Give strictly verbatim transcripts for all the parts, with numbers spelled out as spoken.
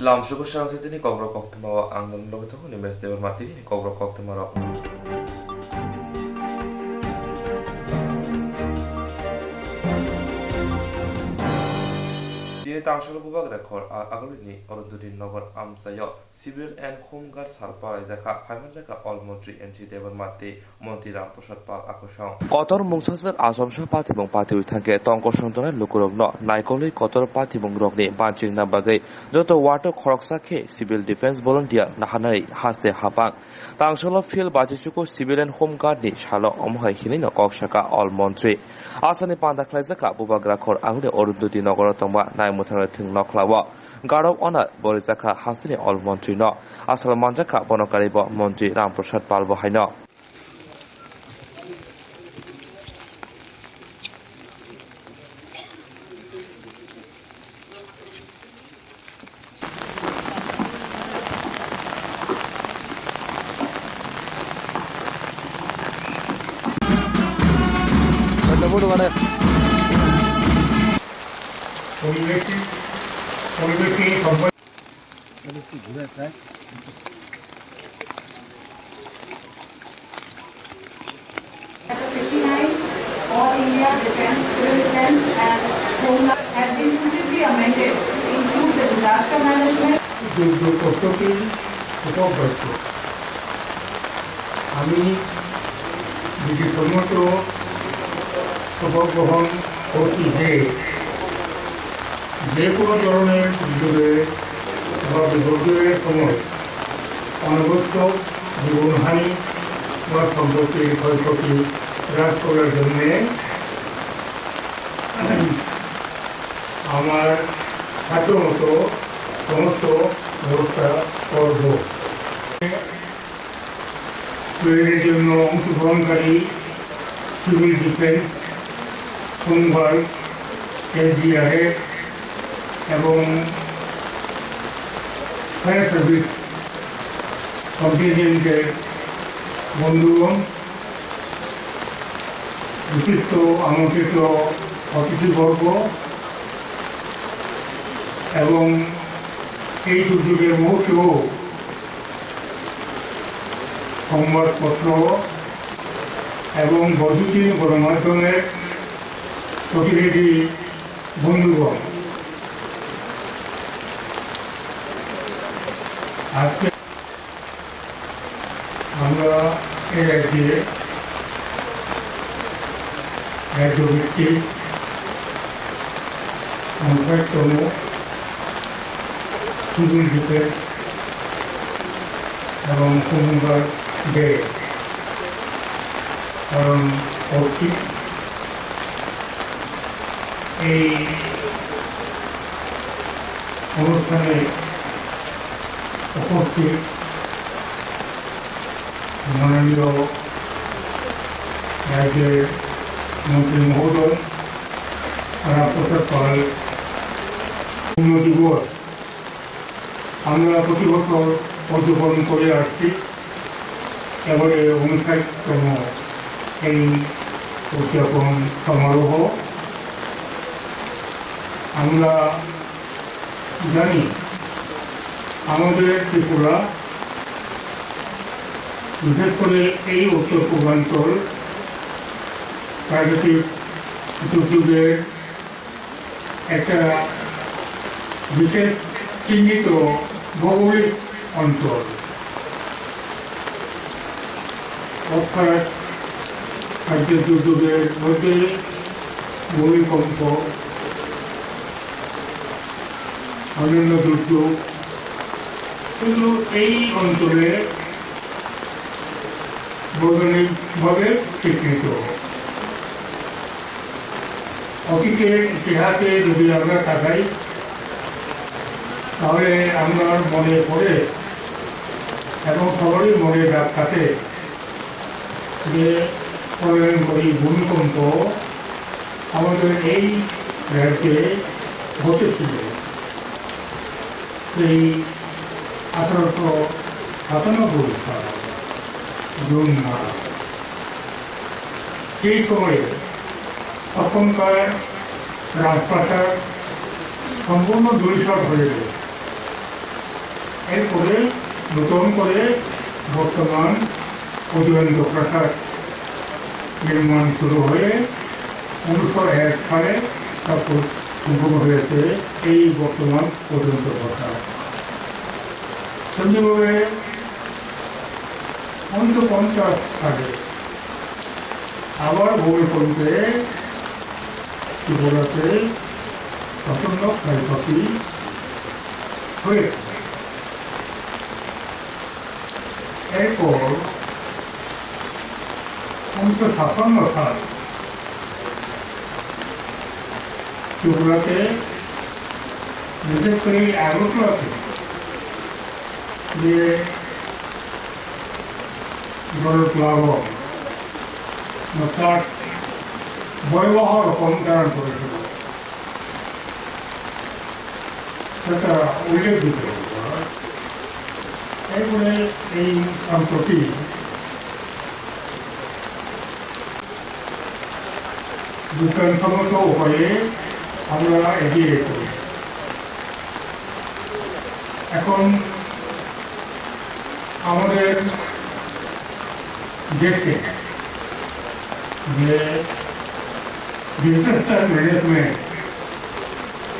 Lamsugo sarang sitini kokrok koktwma o ang nang logi tongo Nimesh Debbarma T V ni kokrok koktwma rok. Tini tangsalo bubagra khor a-, Agulini Arundhati Nagar amchaio Civil and Home Guard sal palaijak kha, phaimanjakha All Montri N T Debbarma tei Montri Ram Prasad Pal akhosong. Kotor mungsajak Achomsa patimung patiwi thangkhe tongkosong tongnai lukurokno naikolwi kotor patimung rokni banchingna bagwi joto ward o khoroksa khe Civil Defence Volunteer naharnani haste hapang. Tangsalo field bachichuku Civil and Home Guard ni salo omo hai hinwi no kok saka All Montri. Asani panda khlaijak kha bubagra khor Aguli Arundhati Nagar o tongma naimwthangni thwng nokhlao. Garok ona borijakha hasteni All Montri no. Asal manjakha bono karibo Montri Ram Prasad Pal bo haino. পরিবেশে, পরিবেশে সম্পদ। All India Defence, Civil Defence and Home Guard has been suitably amended to include the disaster management. দুর্যোগ প্রস্তুতি উপবাক্য। আমি বিধিসম্মত শপথ গ্রহণ করছি যে, যে কোনো ধরনের দুর্যোগে বা বিপর্যয়ের সময় অনাবশ্যক জীবনহানি বা সম্পত্তির ক্ষয়ক্ষতি হ্রাস করার জন্যে আমার সাধ্যমতো সমস্ত ব্যবস্থা করব। প্রয়োজনের জন্য অংশগ্রহণকারী সিভিল ডিফেন্স, হোমগার্ড, এসডিআরএফ এবং ফায়ার সার্ভিস কন্টিনজেন্টের বন্ধুগণ, বিশিষ্ট আমন্ত্রিত অতিথিবর্গ এবং এই দুর্যোগের মুহূর্তেও সংবাদপত্র এবং বৈদ্যুতিন গণমাধ্যমের প্রতিনিধি বন্ধুগণ, আজকে আমরা এ রাজ্যে রাজ্যভিত্তিক পঞ্চাশতম সিভিল ডিফেন্স এবং হোমগার্ড ডে পালন করছি। এই অনুষ্ঠানে উপস্থিত মাননীয় রাজ্যের মন্ত্রী মহোদয়, রামপ্রসাদ পাল, পূর্ণ দিবস আমরা প্রতি বছর উদযাপন করে আসছি। এবারে ঊনষাটতম এই উদযাপন সমারোহ। আমরা জানি, আমাদের ত্রিপুরা, বিশেষ করে এই উত্তর পূর্বাঞ্চল, প্রাকৃতিক দুর্যোগের একটা বিশেষ চিহ্নিত ভৌগোলিক অঞ্চল, অর্থাৎ রাজ্যের দুর্যোগের মধ্যে ভূমিকম্প, অন্যান্য দুর্যোগ, এগুলো এই অঞ্চলে বৈজ্ঞানিকভাবে স্বীকৃত। অতীতের ইতিহাসে যদি আমরা তাকাই, তাহলে আমার মনে পড়ে এবং সবারই মনে দাগ কাটে যে প্রলয়ঙ্করী ভূমিকম্প আমাদের এই রাজ্যে ঘটেছিল। সেই আঠারোশো সাতানব্বই সাল জুন মাস, সেই সময়ে তখনকার রাজপ্রাসাদ সম্পূর্ণ ধূলিসাৎ হয়ে যায়। এরপরে নতুন করে বর্তমান অজয়ন্ত প্রাসাদ নির্মাণ শুরু হয়ে উনিশশো এক সালে তা পু-, সম্পূর্ণ হয়েছে এই বর্তমান অজয়ন্ত প্রাসাদ। তেমনিভাবে উনিশশো পঞ্চাশ সালে আবার ভূমিকম্পে ত্রিপুরাতে প্রচণ্ড ক্ষয়ক্ষতি হয়েছে। এরপর উনিশশো ছাপ্পান্ন সাল ত্রিপুরাতে, বিশেষ করে আগরতলাতে যে জলপ্লাবন অর্থাৎ ভয়াবহ রকম ধারণ করেছিল, সেটা উল্লেখযোগ্য। এরপরে এই সম্প্রতি বিজ্ঞানসম্মত উপায়ে আমরা এগিয়ে চলি। এখন আমাদের দেশে যে ডিজাস্টার ম্যানেজমেন্ট,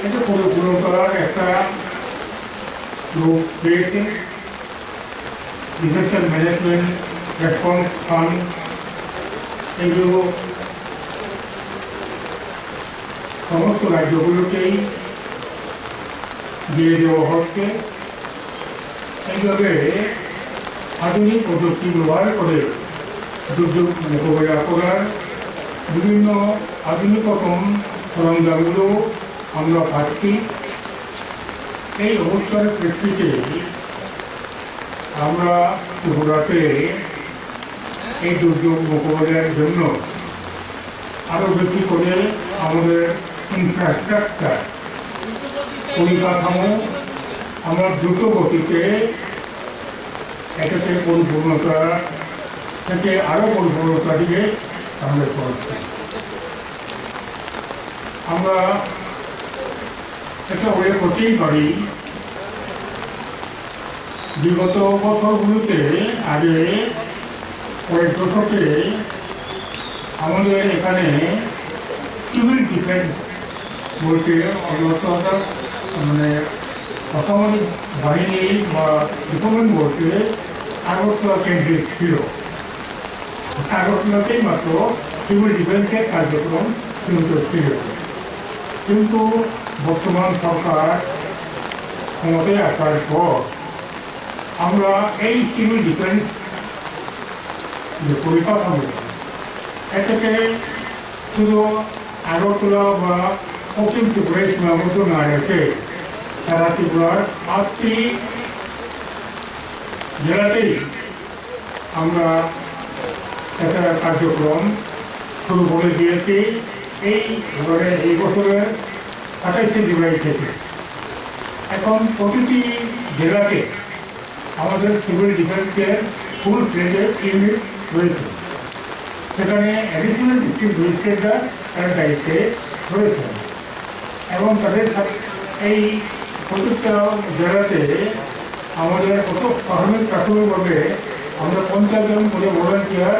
এটা পরিপূর্ণ করার একটা রূপ পেয়েছে। ডিজাস্টার ম্যানেজমেন্ট রেসপন্স ফান্ড, এগুলো সমস্ত রাজ্যগুলোকেই দিয়ে দেওয়া হচ্ছে। এইভাবে আধুনিক প্রযুক্তি ব্যবহার করে দুর্যোগ মোকাবেলা করার বিভিন্ন আধুনিকতম সরঞ্জামগুলো আমরা পাচ্ছি। এই অবস্থার প্রেক্ষিতে আমরা ত্রিপুরাতে এই দুর্যোগ মোকাবেলার জন্য আরও বেশি করে আমাদের ইনফ্রাস্ট্রাকচার, পরিকাঠামো আমরা দ্রুত গতিতে এটাকে পরিপূর্ণতা থেকে আরও পরিপূর্ণতা দিয়ে আমরা করছি। আমরা এটা উল্লেখ করতেই পারি, বিগত বছরগুলোতে আগে কয়েক দশকে আমাদের এখানে সিভিল ডিফেন্স বলতে অর্থাৎ মানে অসামরিক বাহিনী বা ডিপার্টমেন্ট বলতে আগরতলা কেন্দ্রিক ছিল। আগরতলাতেই মাত্র সিভিল ডিফেন্সের কার্যক্রম সীমিত ছিল, কিন্তু বর্তমান সরকার ক্ষমতায় আসার পর আমরা এই সিভিল ডিফেন্স যে পরিকাঠামো, এটাকে শুধু আগরতলা বা পশ্চিম ত্রিপুরায় সীমাবদ্ধ না রেখে সারা ত্রিপুরার আটটি জেলাতেই আমরা একটা কার্যক্রম শুরু করে দিয়েছি। এই এবারে এই বছরের সাতাইশে জুলাই থেকে এখন প্রতিটি জেলাতে আমাদের সিভিল ডিফেন্সের ফুল ফ্লেজেড ইউনিট রয়েছে। সেখানে অ্যাডিশনাল ডিস্ট্রিক্ট ম্যাজিস্ট্রেটরা তার দায়িত্বে রয়েছেন এবং তাদের সাথে এই প্রত্যেকটা জেলাতে আমাদের প্রথম প্রাথমিক প্রাথমিকভাবে আমরা পঞ্চাশ জন করে ভলান্টিয়ার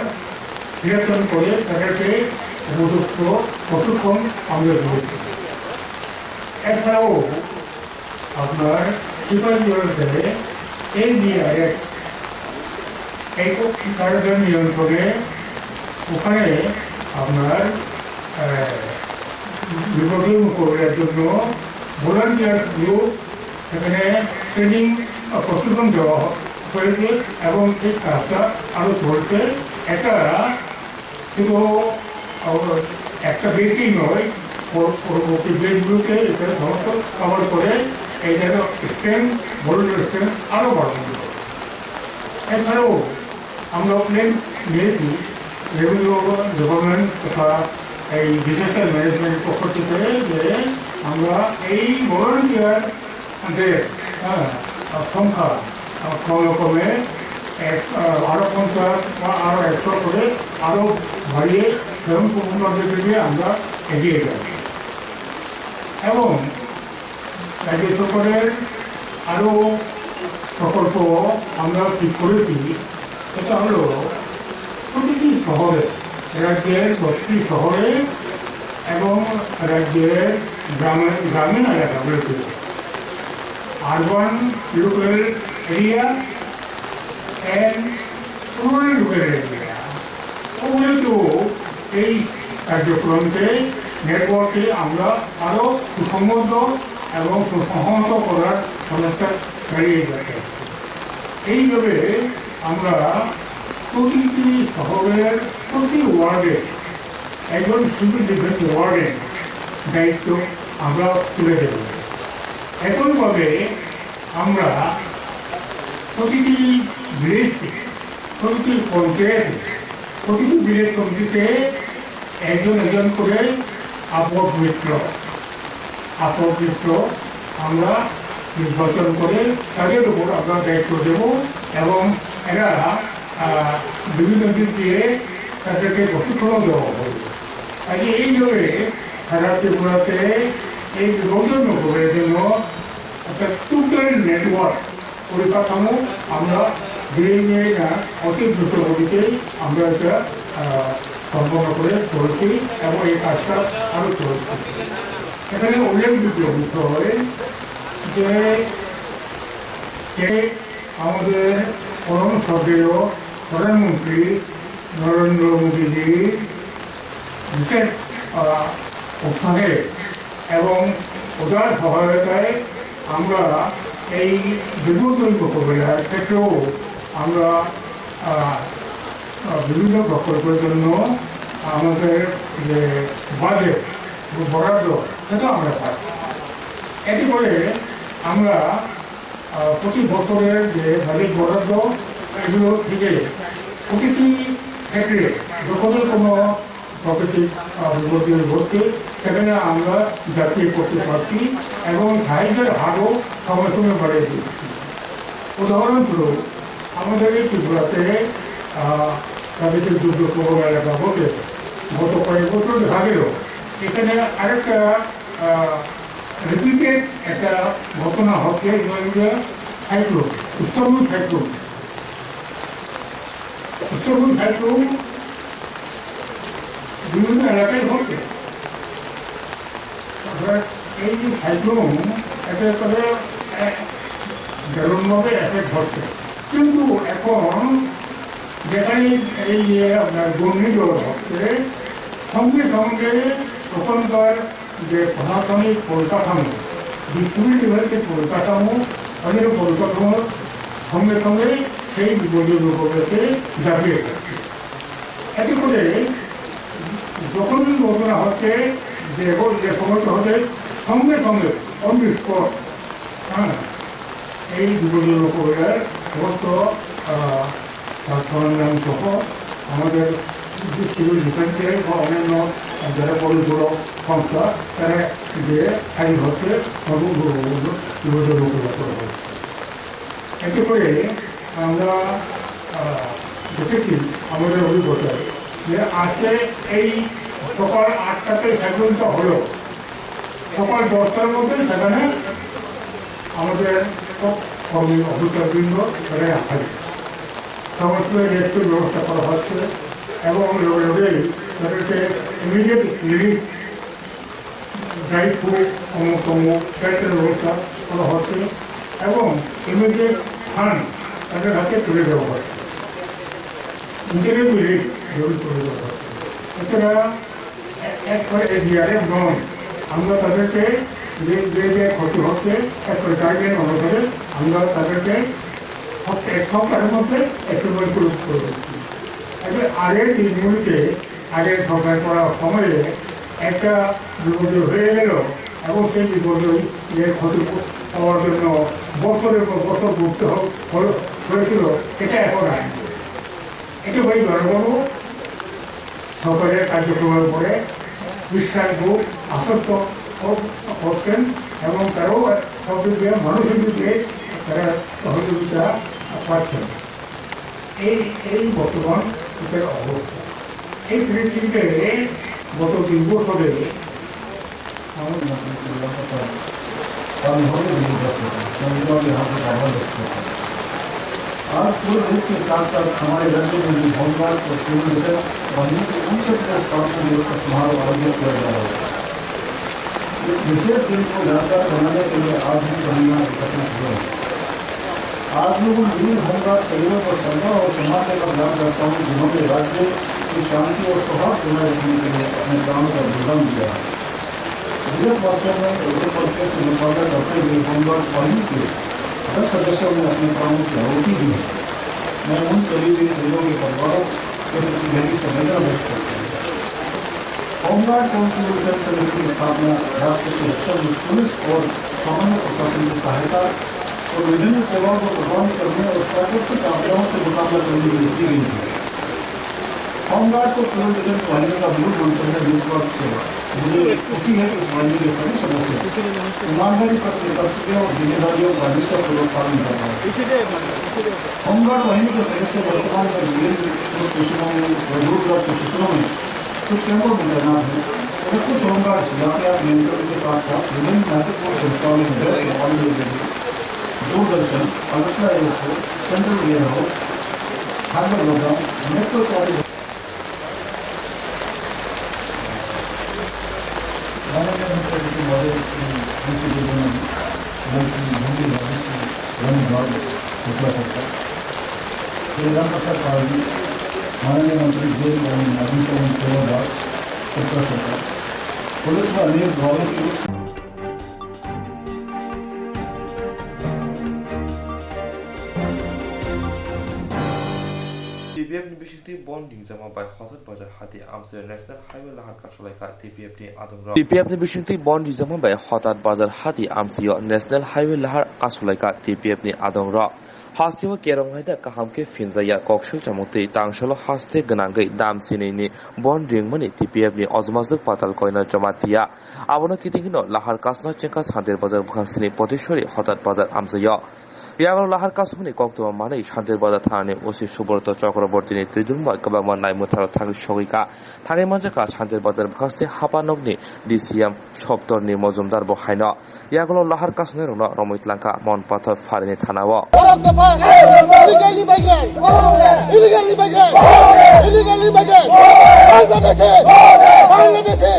সিলেকশন করে তাদেরকে উপযুক্ত প্রশিক্ষণ আমরা দিয়েছি। এছাড়াও আপনার সিপাহী বিভাগে এনডিআরএফ এই কার্যক্রম নিয়ন্ত্রণে ওখানে আপনার আহ, বিপদে মোকাবিলার জন্য ভলান্টিয়ার গ্রুপ সেখানে ট্রেনিং বা প্রশিক্ষণ দেওয়া হ- হয়েছে এবং এই কাজটা আরও চলছে। এটা শুধু আহ, একটা দেশই নয়, পর- পরবর্তী দেশগুলোকে এটা সমস্ত কভার করে এই জায়গায় স্ট্রেংথ, ভলান্টিয়ার স্ট্রেংথ আরও বাড়ানো যাবে। এছাড়াও আমরা প্ল্যান নিয়েছি রেভিনিউ ডিপার্টমেন্ট তথা এই ডিজাস্টার ম্যানেজমেন্ট পক্ষ থেকে যে আমরা এই ভলান্টিয়ারদের, হ্যাঁ, সংখ্যা, আহ, ক্রমে ক্রমে এক, আহ, আরো পঞ্চাশ বা আরো একশো করে আরো বাড়িয়ে স্বয়ংসম্পূর্ণ দিকে আমরা এগিয়ে যাই। এবং রাজ্য সরকারের আরো প্রকল্প আমরা ঠিক করেছি, সেটা হলো প্রতিটি শহরে, রাজ্যের প্রতিটি শহরে এবং রাজ্যের গ্রামে, গ্রামীণ এলাকাগুলোতে, urban local area and rural local area, ওগুলোতেও এই কার্যক্রমকে, নেটওয়ার্কে আমরা আরও সুসংহত এবং সুসংহত করার প্রচেষ্টা চালিয়ে যাচ্ছি। এইভাবে আমরা প্রতিটি শহরের প্রতি ওয়ার্ডে একজন সিভিল ডিফেন্স ওয়ার্ডেন দায়িত্ব আমরা তুলে দেব। একইভাবে আমরা প্রতিটি ভিলেজে, প্রতিটি পঞ্চায়েতে, প্রতিটি ভিলেজ কমিটিতে একজন একজন করে আপদ মিত্র, আপদ মিত্র আমরা নির্বাচন করে তাদের উপর আমরা দায়িত্ব দেব এবং এরা, আহ, বিভিন্ন দিক দিয়ে তাদেরকে প্রশিক্ষণও দেওয়া হবে। কাজে এইভাবে সারা ত্রিপুরাতে এই বিভাগীয় নগরের জন্য একটা টোটাল নেটওয়ার্ক পরিকাঠামো আমরা ধীরে ধীরে না অতি দ্রুত গতিতে আমরা এটা, আহ, সম্পন্ন করে চলছি এবং এই কাজটা আরও চলছে। এখানে উল্লেখযোগ্য বিষয় যে, যে আমাদের পরম শ্রদ্ধেয় প্রধানমন্ত্রী নরেন্দ্র মোদীজির বিশেষ, আহ, উৎসাহে এবং উদার সহায়তায় আমরা এই বিপর্যয় মোকাবিলার ক্ষেত্রেও আমরা, আহ, আহ, বিভিন্ন প্রকল্পের জন্য আমাদের যে বাজেট, বরাদ্দ, সেটা আমরা পাই। এতে করে আমরা, আহ, প্রতি বছরের যে বাজেট বরাদ্দ, এগুলো থেকে প্রতিটি ক্ষেত্রে যখনই কোনো প্রকৃতিক, আহ, বিপর্যয় ঘটছে, সেখানে আমরা ঝাঁপিয়ে পড়তে পারছি এবং সাহায্যের হারও সময় সময় বাড়িয়ে দিচ্ছি। উদাহরণস্বরূপ, আমাদের এই ত্রিপুরাতে, আহ, প্রাকৃতিক দুর্যোগ প্রবণ এলাকা বলতে গত কয়েক বছর দেখা গেল এখানে আরেকটা, আহ, রিপিটেড একটা ঘটনা হচ্ছে, সেটা হচ্ছে সাইক্লোন, উত্তরবঙ্গ সাইক্লোন। উত্তরবঙ্গ সাইক্লোন বিভিন্ন এলাকায় হচ্ছে। আমরা এই যে সাইক্লোন, এটা তবে এক দারুণভাবে এফেক্ট হচ্ছে, কিন্তু এখন যেখানে এই যে আপনার ঘূর্ণিঝড় হচ্ছে, সঙ্গে সঙ্গে ওখানকার যে প্রশাসনিক পরিকাঠামো, ডিস্ট্রিবিউটিভ যে পরিকাঠামো, ওদের পরিকাঠামোর সঙ্গে সঙ্গে সেই বিপর্যয় মোকাবিলাতে ঝাঁপিয়ে পড়ছে। এতে করে যখনই ঘটনা হচ্ছে, যে, যে সময়টা হচ্ছে, সঙ্গে সঙ্গে, অন দি স্পট, হ্যাঁ, এই বিপর্যয় মোকাবিলার সমস্ত, আহ, তার সরঞ্জাম সহ আমাদের যে সিভিল ডিফেন্সের বা অন্যান্য যারা পরিপূরক সংস্থা, তারা যে ফাইল হচ্ছে, বিপর্যয় মোকাবিলা করা হয়। এতে করে আমরা, আহ, দেখেছি আমাদের অভিজ্ঞতায় যে আজকে এই সকাল আটটাতে সাইক্লোনটা হলো, সকাল দশটার মধ্যে সেখানে আমাদের সব কর্মী অফিসারবৃন্দ সেখানে হাজির। সমস্ত রেস্কিউ ব্যবস্থা করা হচ্ছে এবং লগে লগেই তাদেরকে ইমিডিয়েট রিলিফ, ড্রাই ফুড, অমুক তমুক, শেল্টার ব্যবস্থা করা হচ্ছে এবং ইমিডিয়েট ফান্ড তাদের হাতে তুলে দেওয়া হচ্ছে। ইন্টারিম রিলিফ জরুরি তুলে দেওয়া হচ্ছে। এছাড়া এ-, একবারে ডিআরএফ নয়, আমরা তাদেরকে যে, যে, যে ক্ষতি হচ্ছে, একবারে গাইডলাইন অনুসারে আমরা তাদেরকে সপ্তাহ, এক সপ্তাহের মধ্যে এস্টিমেট করে করে দিচ্ছি। তবে আগের দিনগুলিতে, আগের সরকার করার সময়ে একটা বিপর্যয় হয়ে গেল এবং সেই বিপর্যয় যে ক্ষতি পাওয়ার জন্য বছরের পর বছর ভুগতে হ-, হল-, হয়েছিল, এটা এখন আর নেই। এতে ভাই জনগণও সরকারের কার্যক্রমের উপরে বিশ্বাস খুব আশ্বস্ত কর-, করছেন এবং তারাও সব দিক দিয়ে, মানসিক দিক দিয়ে তারা সহযোগিতা পাচ্ছেন। এই, এই বর্তমান এটার অবস্থা। এই পরিস্থিতিতে গত দুই বছরে আমি, আমি, আমি, আমি, আমি, আমি, আমি, আমি, আমি, आज पूरे देश के साथ साथ हमारे राज्य में भी होमगार्ड और सिविल डिफेंस बहाली के उनसठ के स्थापना दिवस का समारोह आयोजित किया जा रहा है। इस विशेष दिन को यादगार बनाने के लिए आज भी यहाँ एकत्रित हुए हैं। आज मैं उन वीर होमगार्ड शहीदों को श्रद्धा और सम्मान देना याद करता हूँ, जिन्होंने राज्य की शांति और सौहार्द बनाए रखने के लिए अपने प्राणों का बलिदान दिया है। विगत वर्षों में एग्रीकल्चर से मुकाबला करते हुए होमगार्ड वाहिनी के दस सदस्यों ने अपने प्राणों की आहुति दी है। मैं उन शहीद वीर शहीदों के परिवारों के प्रति गहरी संवेदना व्यक्त करता हूँ। होमगार्ड काउंसिल समिति की स्थापना राष्ट्र की रक्षा में पुलिस और सामान्य प्रशासन की सहायता और विभिन्न सेवाओं को प्रदान करने और प्राकृतिक आपदाओं से मुकाबला करने के लिए की गई थी। होमगार्ड को सिविल डिफेंस वाहिनी का मूल मंत्र है निस्वार्थ सेवा। मुझे खुशी है कि इस वाहिनी के सभी सदस्य ईमानदारी, सत्य, कर्तव्य और जिम्मेदारियों का निष्ठापूर्वक पालन कर रहे हैं। होमगार्ड वाहिनी के सदस्य वर्तमान में विभिन्न पुलिस स्टेशनों में और दूर दराज के क्षेत्रों में कुछ कैंपों में तैनात हैं। अगर कुछ होमगार्ड यातायात नियंत्रण के साथ साथ विभिन्न महत्वपूर्ण संस्थाओं में गैर सरकारी, जैसे Doordarshan, Agartala airport, central warehouse, Khanpur गोदाम, मेट्रो कॉलेज, माननीय मुख्यमंत्री महोदय श्री वी के जोशी, मंत्री भूमि भविष्य वन विभाग, उत्तर सरकार, श्री राम प्रसाद पाल जी, माननीय मंत्री जेल एवं अग्निशमन सेवा विभाग, उत्तर सरकार, पुलिस व अन्य विभागों की T P F ni bisingtwi bon ringjakma bai Hotat Bazar hati amchaio National Highway lahar kasulaikha T P F ni adongrok. T P F ni bisingtwi bon ringjakma bai Hotat Bazar hati amchaio National Highway lahar kasulaikha T P F ni adongrok. Hasteo kerong naida kaham khe phinjaya kok silchamung twi tangsalo haste gwnangwi dam sinini bon ringmani T P F ni ojmajwk Patal Koina Jamatia. Abono kitingino lahar kasno chengkha Santir Bazar bwkhak sini Potiswari Hotat Bazar amchaio. Yago lahar kasmani koktwma manwi Santir Bazar thanani O C Subroto Chakrabortini twidulma kwbangma naimwtharo thangwi sogwi kha. Thangwi manjakha Santir Bazar bwkhakste hapa nokni D C M Soptorni Mojumdar bo haino. Yagulo lahar kasnai rokno romwi tlangkha Mon Pathor pharini thanao. Borok dopha, illegally migrant, illegally migrant, illegally migrant, Bangladeshi, Bangladeshi,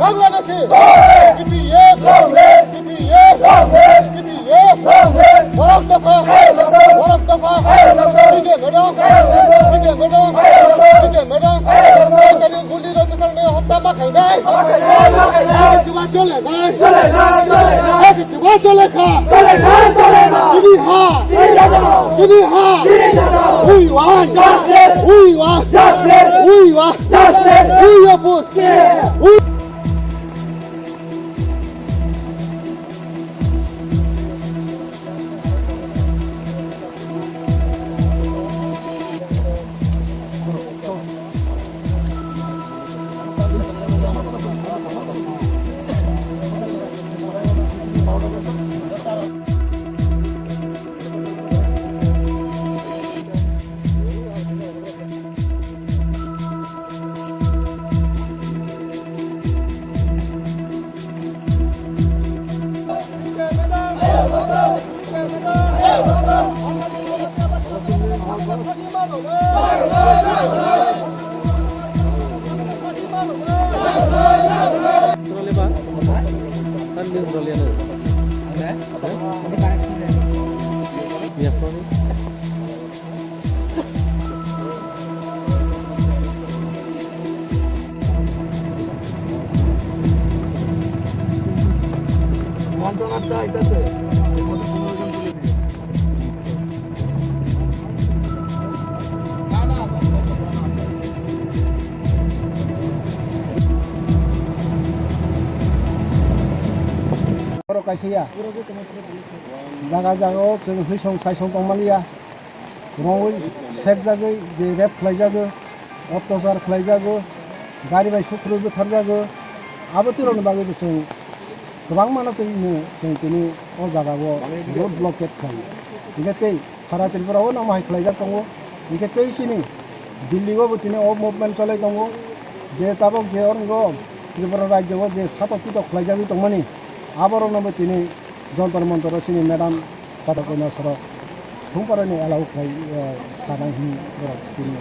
Bangladeshi, T P F, T P F, T P F, borok dopha, borok dopha, T P F madam, T P F madam, T P F madam, Gulli rok bwsakni hotya ma khainai. Chuba chole nai. Chuba chole kha. Chini ha. Chini ha. We want. We want. We want. We oppose. We Borok kaisa ya. Jaga jaga o chwng hwisong saisong tongmani ya. Rongwi sekjagwi je rape khlaijago, otyachar khlaijago, gari bai sukrubwi tharjago, abo twi rokni bagwi bo chwng kwbangma no twi chwng tini o jaga o road blockade khlai. Hinkhe tei sara Tripura o namo hai khlaijak tongo. Hinkhe tei chini Delhi o bo tini o movement cholai tongo. Je tabok je oro Tripura rajyo o je satok pitok khlaijagwi tongmani, aborokno bo tini Jontor Montor o chini madam Patal Koina sorok Thumparani allow khlai, eh, sanai hwnwi borok tini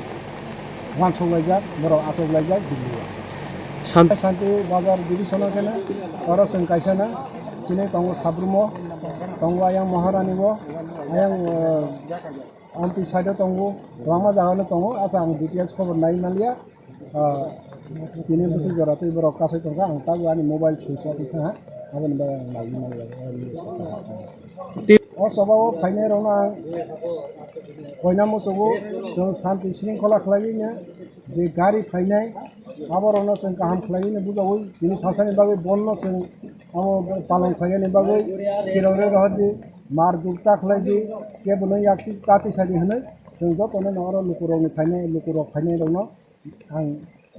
uansuk laijak, borok achuk laijak Delhi o. Shanti Bazar division o khe no, oro chwng kaisa na, chini tongo Sabrumo, tongo ayang Maharani bo, ayang, eh, Ampi side o tongo, kwbangma jaga no tongo, asa ang details khobor nai manliya. Ah, tini bwswk jora tei borok kasai tongkha, ang tabuk ani mobile switch off wngkha, aboni bagwi ang naiwi manliya. O choba o phainai rokno ang koina muchungo, chwng shanti shringkhola khlaiwi no je gari phainai, abo rokno chwng kaham khlaiwi no bujawi, tini salsani bagwi bonno chwng amo palong khlainani bagwi tirok rok rohordi, mar duk ta khlaidi, kebono yak ta tisadi hwnwi chwng jotono no oro lukurokni phainai, lukurok phainai rokno ang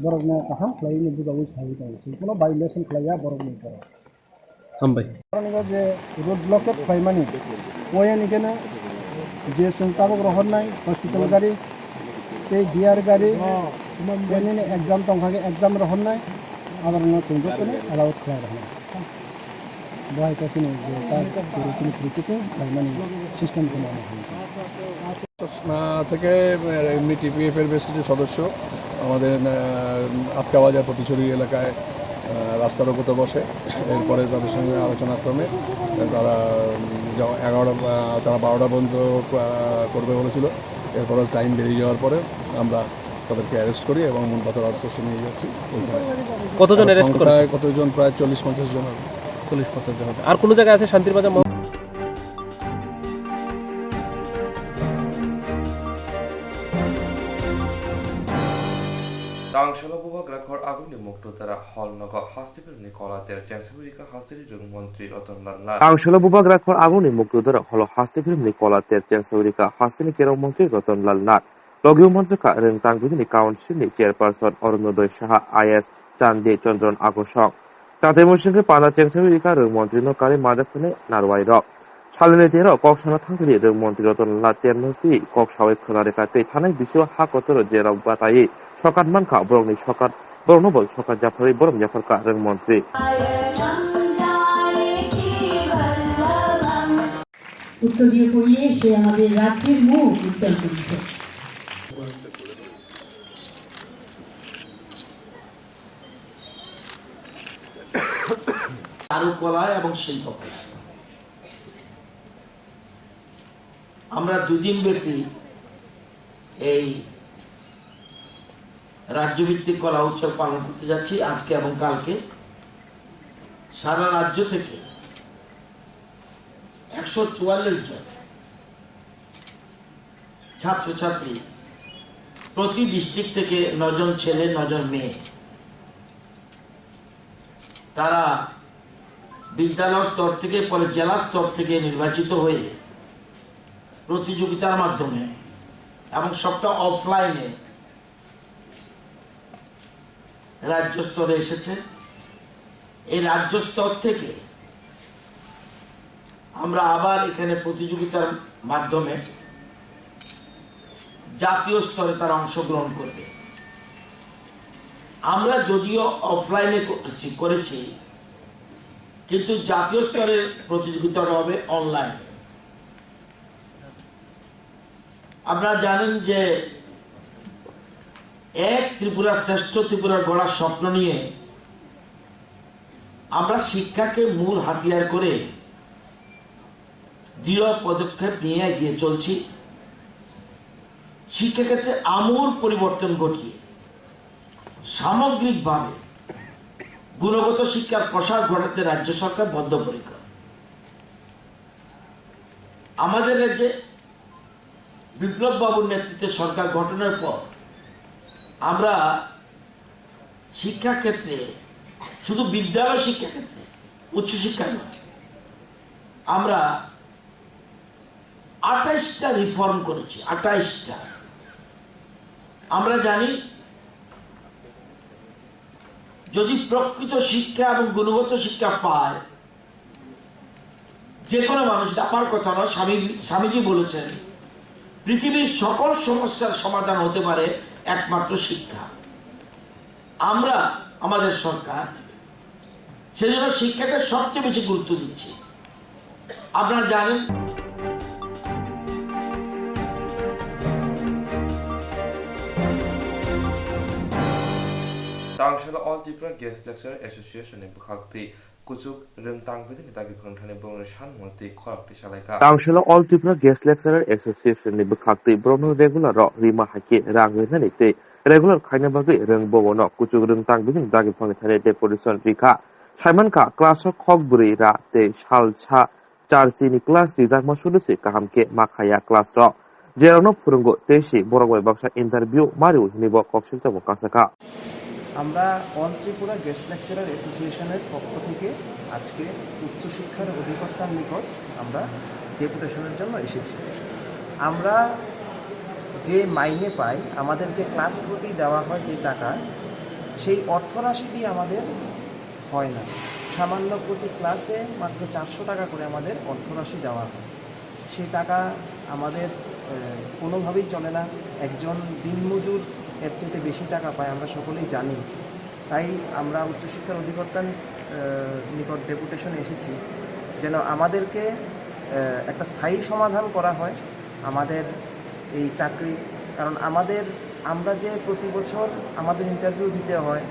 borokno kaham khlaiwi bujawi sawi tongo, chwng kheno violation khlaiya borokni borok. Hambai. Oro je road blockade khlaimani, oyani keno je chwng tabuk rohornai hospital gari tei D R gari, oyani exam tongkha khe exam rohornai, aborokno chwng jotono allow khlai roknai. Bo hai khe chini je ta chini critical khlaimani system kheno ano hai. আহ, থেকে, আহ, এমনি টিপিএফ এর বেশ কিছু সদস্য আমাদের, আহ, আটকা বাজার পথিছড়ি এলাকায়, আহ, রাস্তার উপরে বসে। এরপরে তাদের সঙ্গে আলোচনা ক্রমে তারা, উম, যখন এগারোটা, আহ, তারা বারোটা পর্যন্ত, আহ, করবে বলেছিল। এরপরে টাইম বেরিয়ে যাওয়ার পরে আমরা তাদেরকে অ্যারেস্ট করি এবং মূল পাথর আউটপোস্টে নিয়ে যাচ্ছি। ওইখানে কতজন আর অ্যারেস্ট সংখ্যায় করেছে? কতজন? প্রায় চল্লিশ পঞ্চাশ জন হবে। চল্লিশ পঞ্চাশ জন হবে। আর কোনো জায়গায় আছে শান্তির বাজার মহ-, Tangshalo bubagra khor agumni mukto tara hol nogo haste philmni kola ter chengsa wirika hasteni rwng montri Rotonlal Nath. Tangshalo bubagra khor agumni mukto tara holo haste philmni kola ter chengsa wirika hasteni kerong montri Rotonlal Nath. Logi o manjakha rwng tang bini council ni chairperson Arunodoi Saha, I A S Chandi Chandran Agosong. Tatai muising khe panda chengsa wirika rwng montri no kari majak thani narwai rok. Salini tero kok sana thangthili rwng montri Rotonlal Nath terno twi kok sawi khwna rwkha tei thanai bisio ha kotoro jerok bataiwi sokat mankha borokni sokat, borokno bo sokat japharwi borom yapharkha rwng montri. উত্তরীয় পড়িয়ে সে আমাদের রাজ্যের মুখ উজ্জ্বল করেছে। চারুকলা এবং শিল্পকলা। আমরা দুদিন ব্যাপী এই রাজ্যভিত্তিক কলা উৎসব পালন করতে যাচ্ছি আজকে এবং কালকে। সারা রাজ্য থেকে একশো চুয়াল্লিশ জন ছাত্রছাত্রী, প্রতি ডিস্ট্রিক্ট থেকে নজন ছেলে, নজন মেয়ে, তারা বিদ্যালয় স্তর থেকে, পরে জেলা স্তর থেকে নির্বাচিত হয়ে প্রতিযোগিতার মাধ্যমে এবং সবটা অফলাইনে রাজ্য স্তরে এসেছে। এই রাজ্য স্তর থেকে আমরা আবার এখানে প্রতিযোগিতার মাধ্যমে জাতীয় স্তরে তারা অংশগ্রহণ করবে। আমরা যদিও অফলাইনে করেছি, করেছি, কিন্তু জাতীয় স্তরের প্রতিযোগিতাটা হবে অনলাইনে। আপনারা জানেন যে এক ত্রিপুরা শ্রেষ্ঠ ত্রিপুরা গড়ার স্বপ্ন নিয়ে আমরা শিক্ষাকে মূল হাতিয়ার করে দৃঢ় পদক্ষেপ নিয়ে এগিয়ে চলছি। শিক্ষাক্ষেত্রে আমূল পরিবর্তন ঘটিয়ে সামগ্রিকভাবে গুণগত শিক্ষার প্রসার ঘটাতে রাজ্য সরকার বদ্ধপরিকর। আমাদের রাজ্যে বিপ্লব বাবুর নেতৃত্বে সরকার গঠনের পর আমরা শিক্ষাক্ষেত্রে, শুধু বিদ্যালয় শিক্ষাক্ষেত্রে, উচ্চশিক্ষা নয়, আমরা আঠাশটা রিফর্ম করেছি, আঠাশটা। আমরা জানি, যদি প্রকৃত শিক্ষা এবং গুণগত শিক্ষা পায়, যে কোনো মানুষ, এটা আমার কথা নয়, স্বামী, স্বামীজি বলেছেন, পৃথিবীর সকল সমস্যার সমাধান হতে পারে একমাত্র শিক্ষা। আমরা, আমাদের সরকার সেজন্য শিক্ষাকে সবচেয়ে বেশি গুরুত্ব দিচ্ছি। আপনারা জানেন, Tangshalo All Tripura Guest Lecturer Association ni bwkhaktwi kuchuk rwngtang bidini dagi phwrwngthani borokni sanmung twi khorang twi salaikha. Tangshalo All Tripura Guest Lecturer Association ni bwkhaktwi borokno regular rok rima hai khe rang rinani tei regular khaina bagwi rwng bobono kuchuk rwngtang bidini dagi phwrwngthani deputation rikha. Saimankha class o khok bwrwi ra tei salsa charchini class rijakma sudesi kaham khe ma khaya class rok. Jerokno phwrwngo tei si borok bai baksa interview mario hinwi bo koksil tabuk kasakha. আমরা অল Tripura guest lecturer অ্যাসোসিয়েশনের পক্ষ থেকে আজকে উচ্চশিক্ষার অধিকর্তার নিকট আমরা ডেপুটেশনের জন্য এসেছি। আমরা যে মাইনে পাই, আমাদের যে ক্লাস প্রতি দেওয়া হয় যে টাকা, সেই অর্থরাশি দিয়ে আমাদের হয় না। সামান্য প্রতি ক্লাসে মাত্র চারশো টাকা করে আমাদের অর্থরাশি দেওয়া হয়। সেই টাকা আমাদের, আহ, কোনোভাবেই চলে না। একজন দিনমজুর এর চাইতে বেশি টাকা পায়, আমরা সকলেই জানি। তাই আমরা উচ্চশিক্ষার অধিকর্তার, আহ, নিকট ডেপুটেশন এসেছি, যেন আমাদেরকে, আহ, একটা স্থায়ী সমাধান করা হয় আমাদের এই চাকরি। কারণ আমাদের, আমরা যে প্রতি বছর আমাদের ইন্টারভিউ দিতে হয়,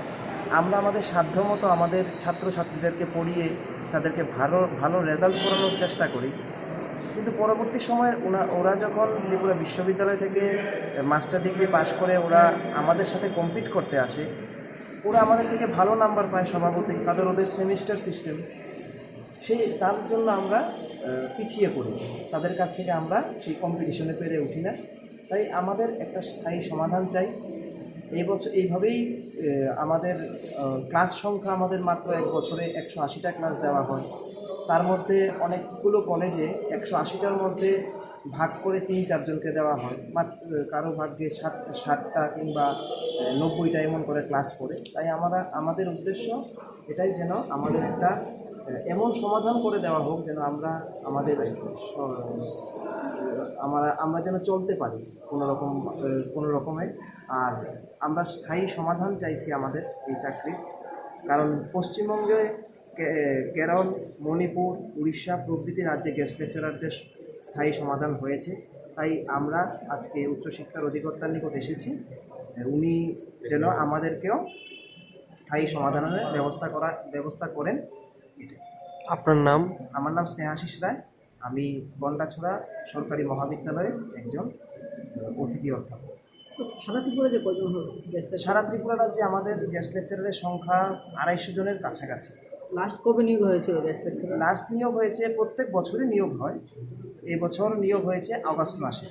আমরা আমাদের সাধ্যমতো আমাদের ছাত্রছাত্রীদেরকে পড়িয়ে তাদেরকে ভালো, ভালো রেজাল্ট করানোর চেষ্টা করি। কিন্তু পরবর্তী সময়ে ওনা-, ওরা যখন ত্রিপুরা বিশ্ববিদ্যালয় থেকে মাস্টার ডিগ্রি পাশ করে ওরা আমাদের সাথে কম্পিট করতে আসে, ওরা আমাদের থেকে ভালো নাম্বার পায় স্বভাবতই, কারণ ওদের সেমিস্টার সিস্টেম। সেই, তার জন্য আমরা, আহ, পিছিয়ে পড়ি, তাদের কাছ থেকে আমরা সেই কম্পিটিশনে পেরে উঠি না। তাই আমাদের একটা স্থায়ী সমাধান চাই। এই বছর এইভাবেই, আহ, আমাদের, আহ, ক্লাস সংখ্যা আমাদের মাত্র এক বছরে একশো আশিটা ক্লাস দেওয়া হয়। তার মধ্যে অনেকগুলো কলেজে একশো আশিটার মধ্যে ভাগ করে তিন চারজনকে দেওয়া হয়, মাত-, কারো ভাগ্যে ষাট, ষাটটা কিংবা, আহ, নব্বইটা এমন করে ক্লাস পড়ে। তাই আমরা, আমাদের উদ্দেশ্য এটাই, যেন আমাদের একটা, আহ, এমন সমাধান করে দেওয়া হোক, যেন আমরা আমাদের স-, আমরা, আমরা যেন চলতে পারি কোনো রকম, আহ, কোনো রকমে। আর আমরা স্থায়ী সমাধান চাইছি আমাদের এই চাকরির, কারণ পশ্চিমবঙ্গে কে-, কেরল, মণিপুর, উড়িষ্যা প্রভৃতি রাজ্যে গেস্ট লেকচারারদের স্থায়ী সমাধান হয়েছে। তাই আমরা আজকে উচ্চশিক্ষার অধিকর্তার নিকট এসেছি, উনি যেন আমাদেরকেও স্থায়ী সমাধানের ব্যবস্থা করা, ব্যবস্থা করেন। আপনার নাম? আমার নাম স্নেহাশিস রায়। আমি গন্ডাছড়া সরকারি মহাবিদ্যালয়ের একজন, আহ, অতিথি অধ্যাপক। তো সারা ত্রিপুরা যে কয়জন হলো গেস্ট লেকচারার? সারা ত্রিপুরা রাজ্যে আমাদের গেস্ট লেকচারারের সংখ্যা আড়াইশো জনের কাছাকাছি। লাস্ট কবে নিয়োগ হয়েছিল গেস্ট লেকচারার? লাস্ট নিয়োগ হয়েছে, প্রত্যেক বছরই নিয়োগ হয়। এই বছর নিয়োগ হয়েছে আগস্ট মাসে,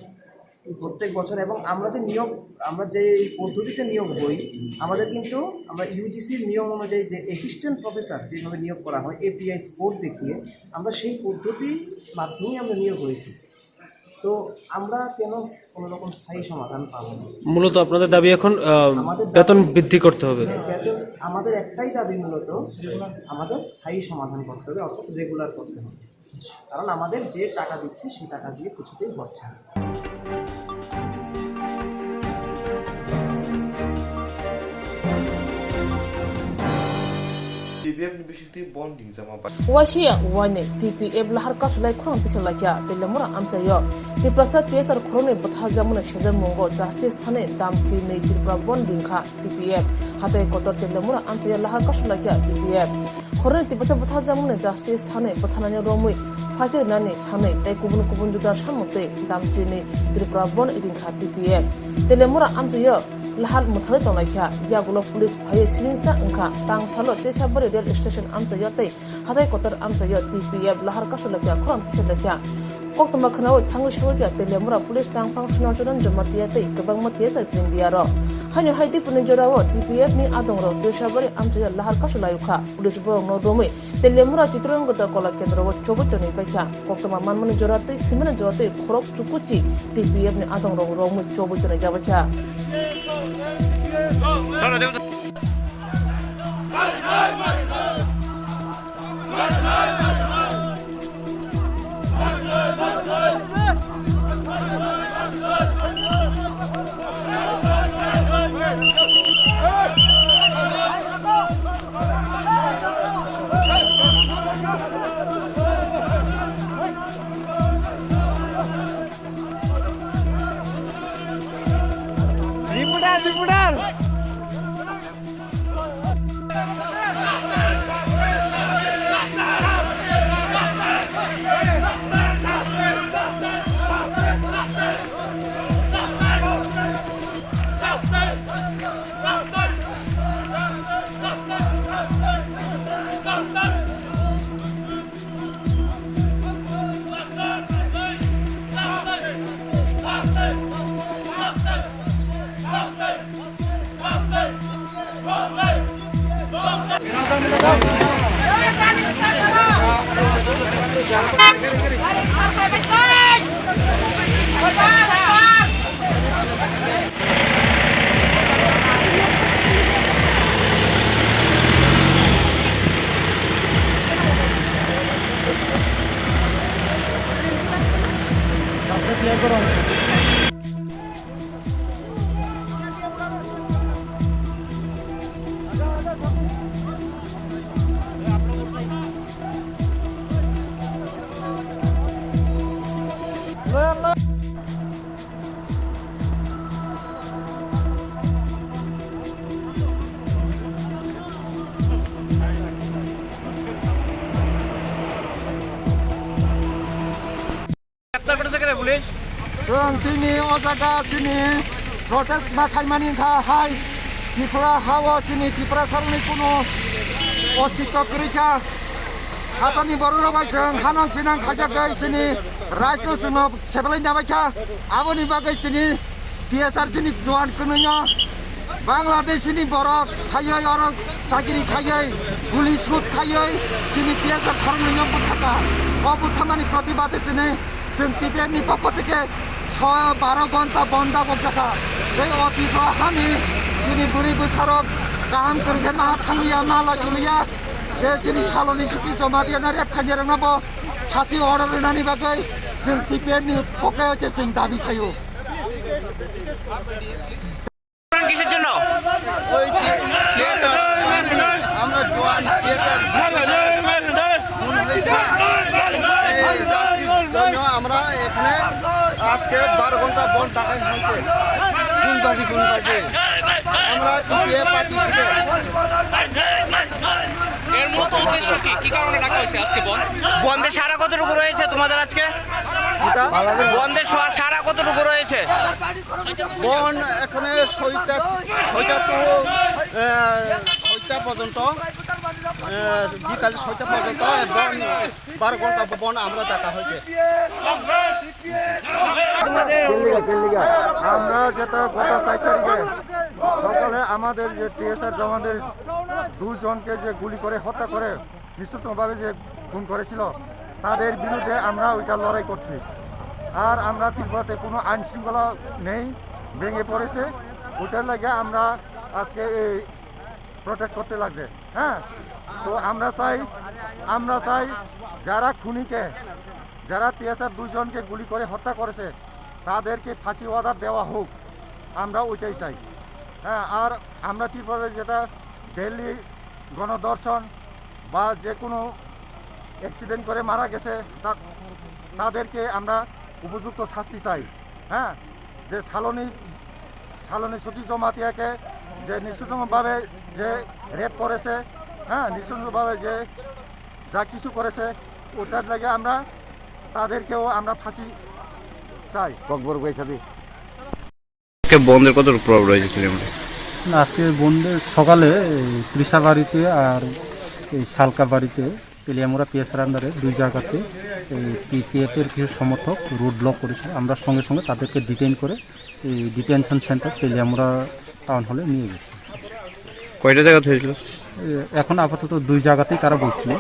প্রত্যেক বছর। এবং আমরা যে নিয়োগ, আমরা যে এই পদ্ধতিতে নিয়োগ হই, আমাদের কিন্তু, আমরা ইউজিসির নিয়ম অনুযায়ী যে অ্যাসিস্ট্যান্ট প্রফেসর যেভাবে নিয়োগ করা হয়, এপিআই স্কোর দেখিয়ে আমরা সেই পদ্ধতির মাধ্যমেই আমরা নিয়োগ হয়েছি। তো আমরা কেন কোনো রকম স্থায়ী সমাধান পাবো না? মূলত আপনাদের দাবি এখন, আহ, আমাদের বেতন দাবি বৃদ্ধি করতে হবে। বেতন, আমাদের একটাই দাবি মূলত, আমাদের স্থায়ী সমাধান করতে হবে, অর্থাৎ রেগুলার করতে হবে। কারণ আমাদের যে টাকা দিচ্ছে, সেই টাকা দিয়ে কিছুতেই হচ্ছে না। TPF ni bisingtwi bon ringjama bai. Waisiya wainwi T P F lahar kasulai khorang tisa laikha Telemura amchaio. Tiprasa T S R khoroknwi bwtharjakmani sejak mungo justice thani dam kirnwi Tripura bon ringkha T P F. Hatai kotor Telemura amchaio lahar kasulaikha T P F. Khoroknwi Tiprasa bwtharjakmani justice thani bwtharnani romwi phaisirnani sanwi tei kubun kubun juda samung twi dam kirnwi Tripura bon ringkha T P F. Telemura amchaio lahar mwthangwi tonglaikha. Yagulo police phaiwi siringsa wngkha. Tangsalo Tesabari rail station amchaio tei hatai kotor amchaio T P F lahar kasulaikha, khorang tisalaikha. Koktwma khwnawi thangwi sogwikha Telemura police tangphang Sunarcharan Jamatia tei kwbangma T S R India rok. Haino hai dipuni jorao T P F ni adongrok Tesabari amchaio lahar kasulaikha. Police borokno romwi Telemura Chitrangada Kola Kendro o chobwi tonwi paikha. Koktwma manmani jora tei swimani jora tei khorok chukuchi T P F ni adongrok romwi chobwi tonwi jabaikha. Reporter, reporter. গ্রেপ্তার করেছে কেন police? Chwng tini o jaga chini protest ma khaimani wngkha hai Tripura hao chini Tiprasarokni kunu ostitto kwrwi kha. Hatorni bororok bai chwng hanang pinang khaijak bai chini raijno chwngno sebelai nabai kha. Aboni bagwi tini T S R chini juan kwnwino Bangladesh ni borok phaiwi oro chakiri khaiwi guli shoot khaiwi chini T S R khoroknwino bwthaka. O bwthamani protibade chini chwng T P F ni pokho theke soyo baro ghonta bon dagok jakha. Tei o Tripura hani chini bwrwi bwsarok kaham kwrwi khe ma thangliya, ma laisuliya. Je chini saloni chuti joma riyana rep khainai rokno bo phachi order rwnani bagwi chwng T P F ni pokhe je chwng dabi khaio. কিসের জন্য? ওই থি-, থিয়েটার, আমরা জোয়ান থিয়েটার। এই জাতির জন্য আমরা এখানে আজকে বারো ঘন্টা বন্ধ ডাকা হয়েছে। কোন পার্টি, কোন পার্টি? আমরা টিপিএ পার্টি থেকে। এর মূলত উদ্দেশ্য কি? কি কারণে ডাকা হয়েছে আজকে বন্ধ? বন্ধের সারা কতটুকু রয়েছে তোমাদের আজকে? কিতা? বন্ধের সা-, সারা কতটুকু রয়েছে? বন এখানে ছয়টা, ছয়টা তো, এ, ছয়টা পর্যন্ত, এ, বিকাল ছয়টা পর্যন্ত বন, বারো ঘন্টা বন আমরা ডাকা হয়েছে। আমরা যেটা গত চার তারিখে সকালে আমাদের যে টিএসআর জওয়ানদের দুজনকে যে গুলি করে হত্যা করে নৃশংসভাবে যে খুন করেছিল, তাদের বিরুদ্ধে আমরা ওইটা লড়াই করছি। আর আমরা ত্রিপুরাতে কোনো আইন শৃঙ্খলা নেই, ভেঙে পড়েছে। ওইটার লাগে আমরা আজকে এই প্রোটেস্ট করতে লাগছে। হ্যাঁ, তো আমরা চাই, আমরা চাই যারা খুনিকে, যারা টিএসআর দুইজনকে গুলি করে হত্যা করেছে, তাদেরকে ফাঁসি অর্ডার দেওয়া হোক, আমরা ওইটাই চাই। হ্যাঁ, আর আমরা ত্রিপুরাতে যেটা ডেইলি গণধর্ষণ বা যে কোনো অ্যাক্সিডেন্ট করে মারা গেছে, তা-, তাদেরকে আমরা উপযুক্ত শাস্তি চাই। হ্যাঁ, যে সালনি, সালনি সতী জমাতিয়াকে যে নৃশংসভাবে যে রেপ করেছে, হ্যাঁ, নৃশংসভাবে যে যা কিছু করেছে, ওটার লাগে আমরা তাদেরকেও আমরা ফাঁসি চাই। ককবরক ভাই সাথে। আজকে বন্ধের কতটুকু প্রভাব রয়েছে সিলেটে? না, আজকে বন্ধের সকালে এই তৃষাবাড়িতে আর এই সালকাবাড়িতে তেলিয়ামুড়া পিএসআর আন্ডারে দুই জায়গাতে এই টিপিএফ এর কিছু সমর্থক রোড ব্লক করেছিল। আমরা সঙ্গে সঙ্গে তাদেরকে ডিটেইন করে এই ডিটেনশন সেন্টার তেলিয়ামুড়া টাউন হলে নিয়ে গেছি। কয়টা জায়গাতে হয়েছিল? এ, এখন আপাতত দুই জায়গাতেই তারা বসছিল।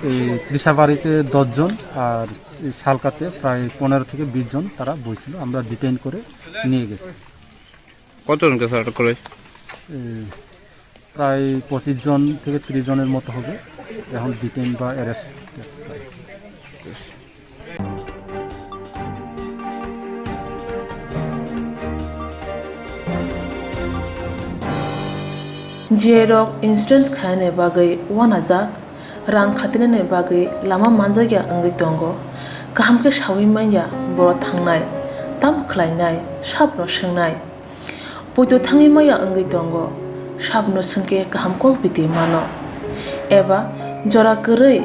এই তৃষাবাড়িতে দশ জন আর এই সালকাতে প্রায় পনেরো থেকে বিশ জন তারা বসছিল। আমরা ডিটেইন করে নিয়ে গেছি। কতজনকে স্যার আটক করা হয়েছে? এ, প্রায় পঁচিশ জন থেকে ত্রিশ জনের মতো হবে এখন ডিটেইন বা arrest. J rok insurance khainani bagwi uanajak, rang khatinani bagwi lama manjakya wngwi tongo. Kaham khe saui manya borok thangnai, tamo khlainai, sabno swngnai. Poito thangwi maya wngwi tongo, sabno swngkhe kaham kok biti mano. Eba jora kwrwi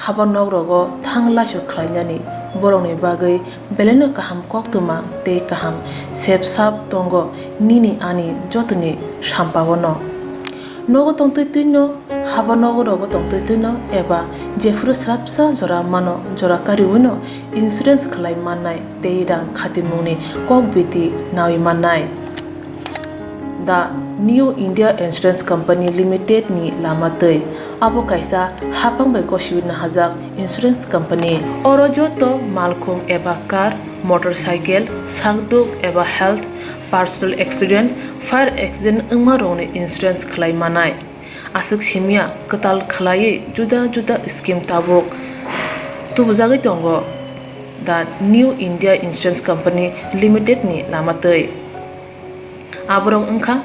haba nok rogo thang laisu khlainani borokni bagwi belaino kaham koktwma tei kaham sep sap tongo nini ani jotoni sampao no. Nogo tongtwi twino, haba nogo rogo tongtwi twino eba jephuru swrapsa jora mano, jora kariwino insurance khlai mannai tei rang khatimungni kok biti naui mannai. The New India Insurance Company Limited ni lama twi. Abo kaisa haphang bai gosiwi nahajak insurance company. Oro joto malkhung eba car, motorcycle, sakduk eba health, personal accident, fire accident wngma rokni insurance khlai manai. Aswk simya kwtal khlaiwi juda juda scheme tabuk tubujagwi tongo the New India Insurance Company Limited ni lama twi. Aborok wngkha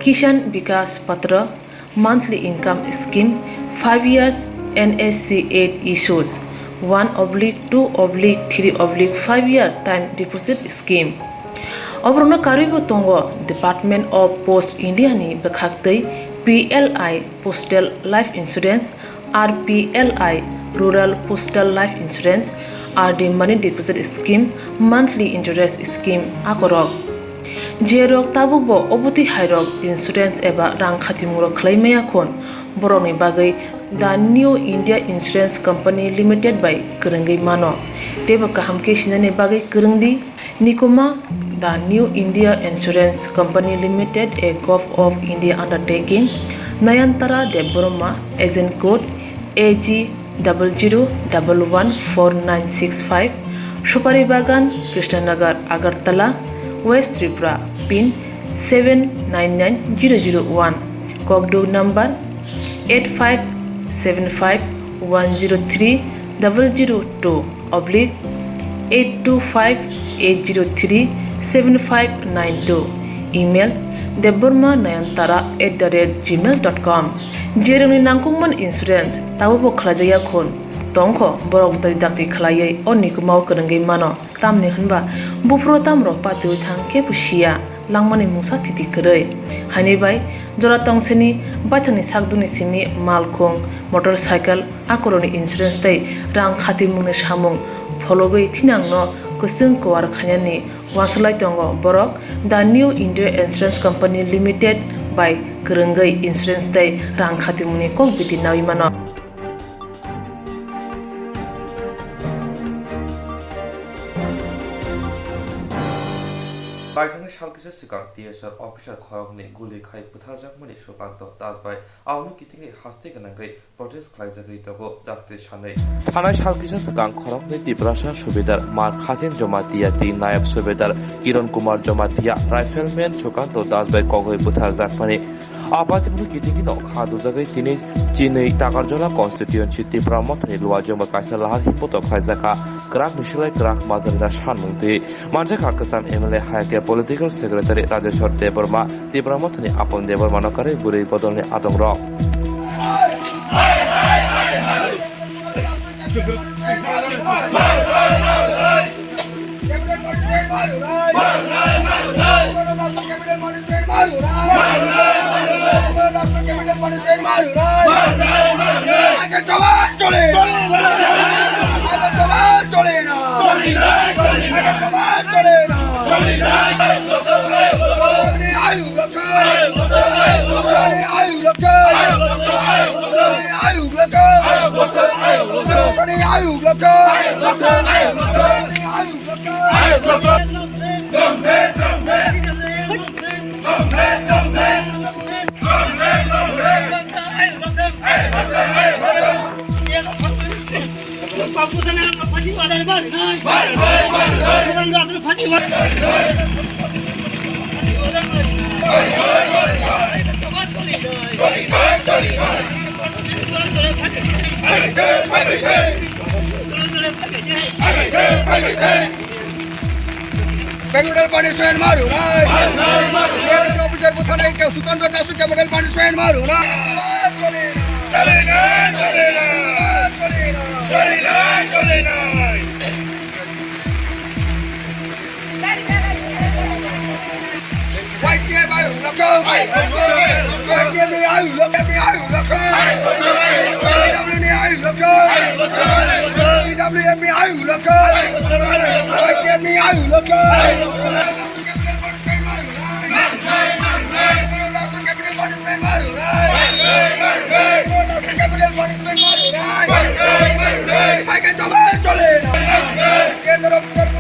Kisan Vikas Patra, monthly income scheme, five years N S C eight issues, one oblique two oblique three oblique five year time deposit scheme. Oborokno karwibo tongo Department of Post India ni bwkhaktwi P L I Postal Life Insurance, R P L I Rural Postal Life Insurance, R D Money Deposit Scheme, Monthly Interest Scheme akorok. Jerok tabukbo obotwi hairok insurance eba rang khatimungrok khlai maya khun, borokni bagwi The New India Insurance Company Limited bai kwrwngwi mano, teibo kaham khe sinani bagwi kwrwng di. Nikuma, The New India Insurance Company Limited, a Govt of India undertaking, Nayantara Debbarma, agent code A G double zero double one four nine six five, Supari Bagan, Krishnanagar, Agartala, West Tripura, pin seven nine nine zero zero one, Kokduk number eight five seven five one zero three double zero two oblique eight two five eight zero three seven five nine two, email debbarma nayantara at the rate gmail dot com. Jerokni nangkukmani insurance tabukbo khlaijakya khun tongkho, borok bwtwi dakti khlaiwi o nikumao kwrwngwi mano. Tamni hwnba buphuru tamrok patiwi thang kebo siya, langmani mungsa thiti kwrwi. Haini bai jora tongseni baithangni sakdukni simi malkhung, motorcycle, akorokni insurance tei rang khatimungni samung phologwi thinangno kwchwng kwar khainani uansuk lai tongo borok The New India Insurance Company Limited bai kwrwngwi insurance tei rang khatimungni kok biti naui mano. Baithangni sal kisa swkang T S R officer khoroknwi guli khai butharjakmani Sukanto Das bai abono kitingwi haste gwnangwi protest khlaijagwi tongo justice sanwi. Thanai sal kisa swkang khoroknwi Tiprasa subedar Mar Khasin Jamatia tei nayab subedar Kiron Kumar Jamatia rifleman Sukanto Das bai kogwi butharjakmani. Apatimno kitingino kha dujagwi tini chinwi Takarjola constituency Tipra Mothani Luajwngba kaisa lahar hipoto khlaijakha kwrakni slai kwrak majrina sanmung twi manjakha kwcham M L A hai khe political secretary Rajeshwar Debbarma Tipra Mothani Apon Debbarmano karwi bwrwi bodolni adongrok. Capital punishment maru nai. Maru nai, maru nai. Officer buthanai ke Sukanta Dasu capital punishment maru nai. Chale na, chale na. Chale na, chale na. Y T F ayu lakho. Y T F ni ayu lakho, ni ayu lakho. P W ni ayu lakho. P W F ni ayu lakho. Y T F ni ayu lakho.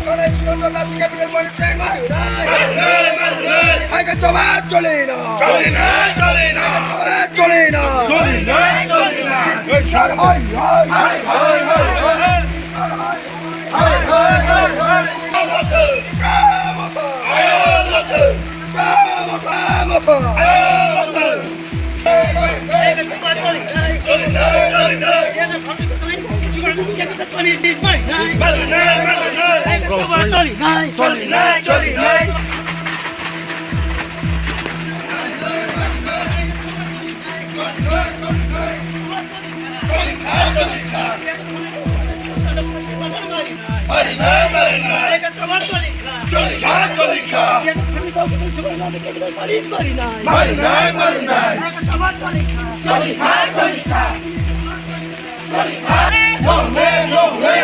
Hai ka jawab choli na. Choli na, choli na. Hai ka jawab choli na. Choli na, choli na. Hai, hai, hai, hai. Hai, hai, hai, hai. Hai, hai, hai, hai. Bravo, bravo. Bravo, bravo. Marinai, marinai. Choli kha, choli kha. Marinai, marinai. Choli kha, choli kha. Choli kha. No way, no way.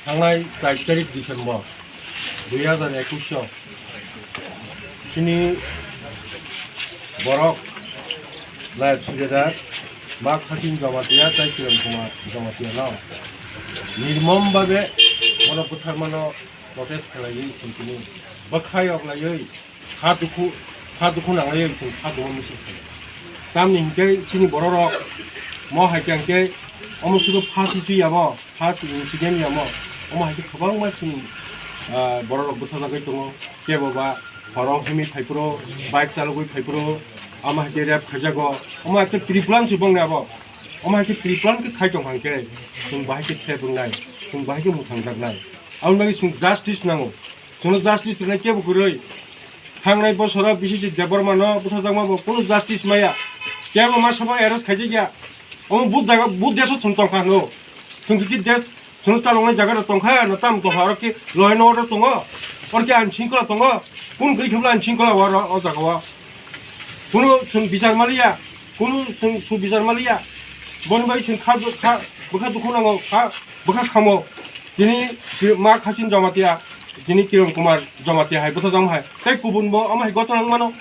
Thangnai char tarik December dui hazar ekush o chini borok Nayab Subedar Ma Khasin Jamatia tei Kiran Kumar Jamatia no nirmom babe bono bwtharmano protest khlaiwi chwng tini bwkhayok laiwi kha dukhu, kha dukhu nanglaiwi chwng kha duma misil khlai. Tamni hinkhe chini bororok mo hai khe hinkhe omo sudu first issue yamo, first incident yamo, omo hai khe kwbangma chini, ah, bororok bwsajagwi tongo. Kebo ba horo himwi phaiphuru, bike chalogwi phaiphuru, omo hai khe rape khaijago. Omo hai khe pre-plan se bongni abo. Omo hai khe pre-plan khe khai tong kha hinkhe chwng bahai khe safe wngnai, chwng bahai khe mwthangjaknai. Aboni bagwi chwng justice nango. Chwngno justice rwnai kebo kwrwi. Thangnai bosoro B C C Debbarma no bwtharjakma bo kunu justice maya. Kebo ma sabo arrest khaijak ya. Omo but jaga, but desh o chwng tongkha hwno. Chwng khe desh, chwng chaloknai jaga rok tongkha, na tam tongkha, oro khe law and order tongo. Oro khe ain shringkhola tongo. Kunu kwrwi khe bo ain shringkhola o oro, o jaga o. Kunu chwng bichar maliya, kunu chwng su bichar maliya. Boni bai chwng kha, kha, bwkha dukhu nango, kha, bwkha khamo. Tini Ma Khasin Jamatia, tini Kiran Kumar Jamatia hai bwthajak hai. Tei kubun bo omo hai gochorang mano.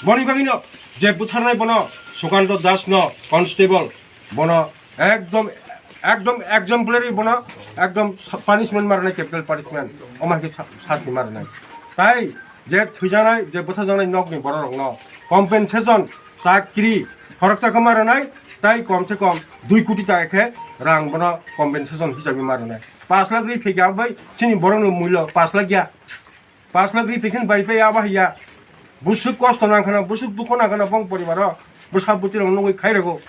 Boni bagwi no je bwtharnai bono Sukanta Das no constable bono ekdom, ekdom exemplary bono ekdom punishment marnai, capital punishment. Omo hai khe sa-, sasti marnai. Tai je thwijaknai, je bwtharjaknai nokni bororokno compensation, chakri, khoroksa khe ma rwnai, tai kom se kom dui koti taka khe rang bono compensation hisabe ma rwnai. Pash lakh ri phikya bai chini borokni mulyo pash lakh ya. Pash lakh ri phikhin bai phai abo haiya. Bwswk kosto nang khana, bwswk dukho nang khana bong poribaro. Bwsa bwtwi rok nugwi khai rego.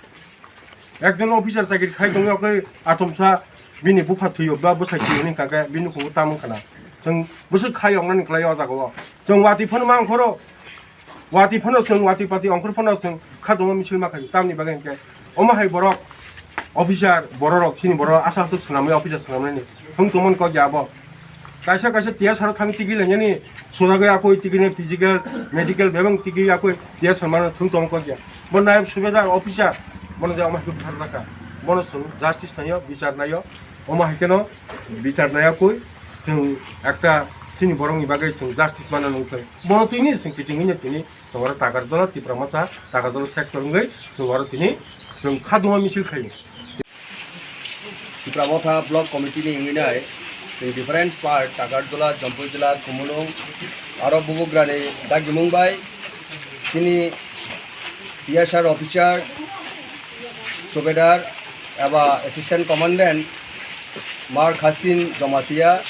Ekjon officer chakri khai tongwi okhe atomsa bini bupha thwiyo ba bwsai thwiyo ni kake bini khungo tamung khana. Chwng bwswk khai wngnani kwlai o jaga o. Chwng watwi phano ma ongkhoro. Watwi phano chwng watwi pati ongkhor phano chwng kha tongo misil ma khai. Tamni bagwi hinkhe omo hai borok officer bororok chini borok aswk aswk swnamwi officer swnamnani thung tongmani kok ya abo. Kaisa kaisa T S R o thang tigi lainani sojagwi akoi tigi ni physical, medical bebak tigi akoi T S R mano thung tong kok ya. Bo nayab subedar officer bono je omo hai khe butharjakha. Bono chwng justice naio, bichar naio. Omo hai kheno bichar naiya koi chwng ekta chini borokni bagwi chwng justice mana nung thai. Bono tini chwng kiting wngya tini chwng oro Takarjala Tipra Motha, Takarjala sector wngwi chwng oro tini chwng kha duma misil khaio. Tipra Motha Block Committee ni wngwi nai chwng different part, Takarjala, Jampuijala, Kumunung, aro Bubugrani dagimung bai chini T S R officer, subedar eba assistant commandant Mar Khasin Jamatia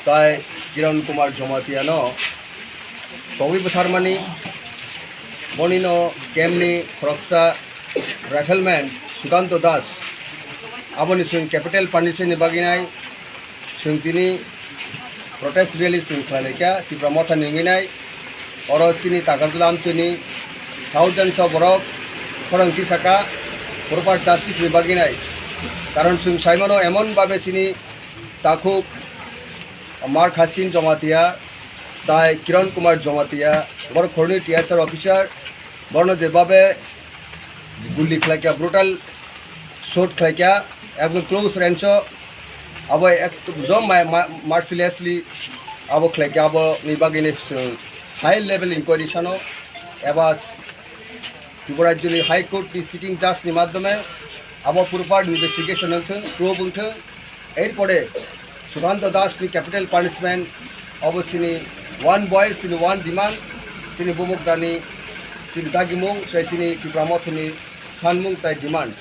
tai Kiran Kumar Jamatia no Tongwi bwtharmani, bonino camp ni khoroksa rifleman Sukanto Das, aboni chwng capital punishment ni bagwi nai chwng tini protest rally chwng khlai laikha Tipra Motha ni wngwi nai. Oro chini Takarjala amtwini thousands o borok khorang tisaka proper justice ni bagwi nai. Karon chwng saimano emon babe chini takhuk Mark Hasin Jamatia tai Kiran Kumar Jamatia, borok khoroknwi T S R officer, borokno jebabe guli khlaikha, brutal shot khlaikha, ekdom close range o, abo ekdom ma-, ma-, mercilessly abo khlaikha, aboni bagwino chwng high level inquiry sano eba Tripura Rajyoni High Court ni sitting judge ni madhyome abo proper investigation wngthwng, probe wngthwng, erpore Sukanto Das ni capital punishment, obo chini one voice, chini one demand, chini bubagrani, chini dagimung, sai chini Tipra Mothani sanmung tai demand.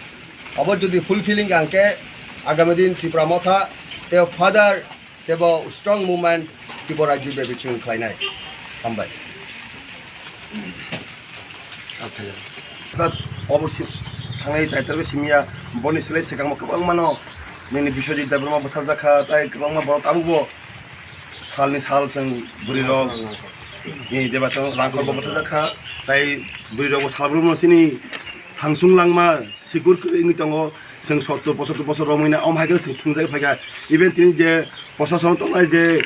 Obo jodi fulfilling hwnkhe agami din Tipra Motha tei further teibo strong movement Tripura Rajya bebak chwng khlainai. Hambai. Sir, obo si thangnai chaitor simiya, boni selai swkangma kwbangmano nini Biswajit Debbarma bwtharjakha, tai kwbangma borok tabukbo salni sal chwng bwrwirok, nini Debbarma Rangkhorbo bwtharjakha, tai bwrwirokbo salbrumno chini thangsung langma sikur kwrwi wngwi tongo, chwng sottor pochottor bosor romwi na, omo hai khe chwng thwngjagwi phaikha. Even tini je prosason tongnai, je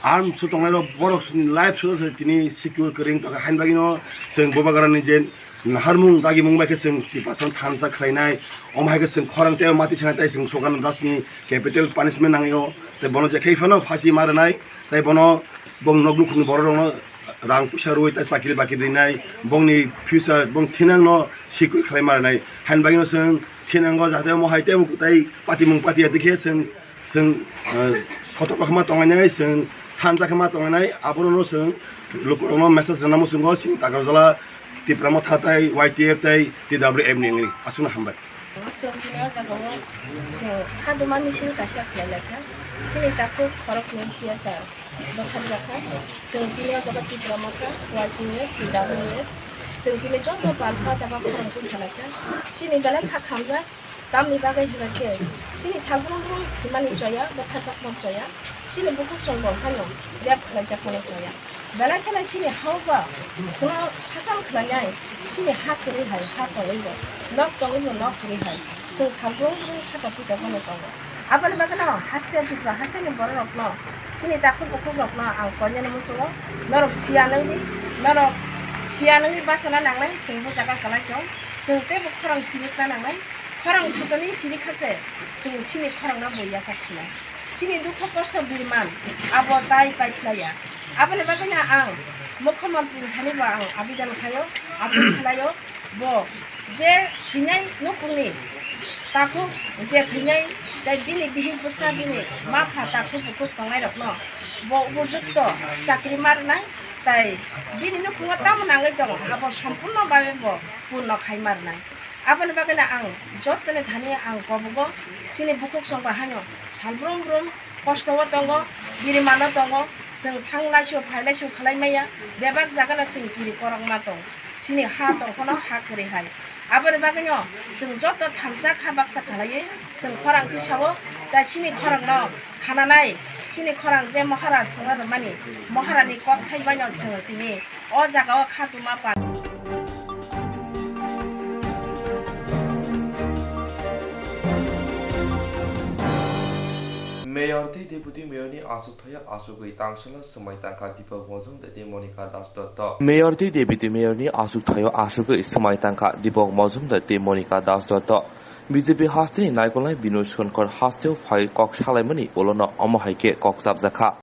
arms o tongnai rok, borok life so se tini secure kwrwi wng tongkha. Haini bagwino chwng bubagrani je naharmung dagimung bai khe chwng Tiprasano thansa khlainai, omo hai khe chwng khorang tei mati sanai, tai chwng Sukanto Das ni capital punishment nangwi o, tei bono je khe phano phasi ma rwnai, tei bono bong nok nukhungni borok rokno rang puisa rwi tai chakri bakri rinai, bongni future, bong thinangno sikui khlai ma rwnai. Haini bagwino chwng thinango jahate omo hai teibo tai patimung patiya dikhe chwng, chwng, eh, sotok rok ma tongnai, chwng thansa khe ma tongnai, abono chwng lukurokno message rwna muchungo chini Takarjala Tipra Motha tai Y T F tai T W F ni wngwi. Aswkno hambai. Chwng tini o jaga o chwng khaduma misil kaisa khlai lai kha. Chini takhuk khoroknwi C S R bwtharjak kha. Chwng tini o jaga Tipra Motha, Y T F, T W F. Chwng tini joto palpha jaga khorang khe salai kha. Chini belai kha khamjak. Tamni bagwi hwnkha khe chini salbrum brum thwimani choya, bwtharjakmani choya. Chini bukhuk chwng bo phano rape khlaijakmani choya. Belai kheno chini ha-o ba chwngno sason khlainai, chini ha kwrwi hai, ha tongwi bo, nok tongwi bo, nok kwrwi hai, chwng salbrum brum saka pita bono tongo. Aboni bagwino haste Tripura hasteni bororokno, chini takhuk bukhukrokno ang koinani muchungo, norok siya nangdi, norok siya nangdi bachana nangnai, chwng bo jaga kwlai tong, chwng teibo khorang chirikna nangnai, khorang sotoni chirikha se, chwng chini khorangno bo yachak sinai. Chini dukho kosto biriman abo tai pai khlaiya. Aboni bagwino ang Mukhyamantri ni thani bo ang abedan khlaio, appeal khlaio, bo je thwinai nukhungni takhuk, je thwinai tei bini bihik bwsa, bini mapha takhuk bukhuk tongnairokno bo upojukto chakri ma rwnai, tei bini nukhungo tamo nangwi tongo abo sompurno babe bo purno khai ma rwnai. Aboni bagwino ang jottoni thani ang kobogo, chini bukhuk chwng bai haino sal brum brum kosto o tongo, birimano tongo, chwng thang laisio phai laisio khlai maya, bebak jaga no chwng kiri korokma tong, chini ha tong phano ha kwrwi hai. Aboni bagwino chwng joto thansa kha baksa khlaiwi chwng khorang tisao, tei chini khorang no khananai, chini khorang je Maharaj swngo rwmani, Maharani kok thai bai no chwng tini o jaga o khatuma pan. Mayor tei Deputy Mayor ni achukthai o achugwi tangshalo swmai tangkha Deepak Mojumdar tei Monika Das Dotto. Mayor tei Deputy Mayor ni achukthai o achugwi swmai tangkha Deepak Mojumdar tei Monika Das Dotto. B J P hasteni naikolnai Binoy Sonkor hasteo phai kok salaimani ulono omo hai khe kok chapjakha.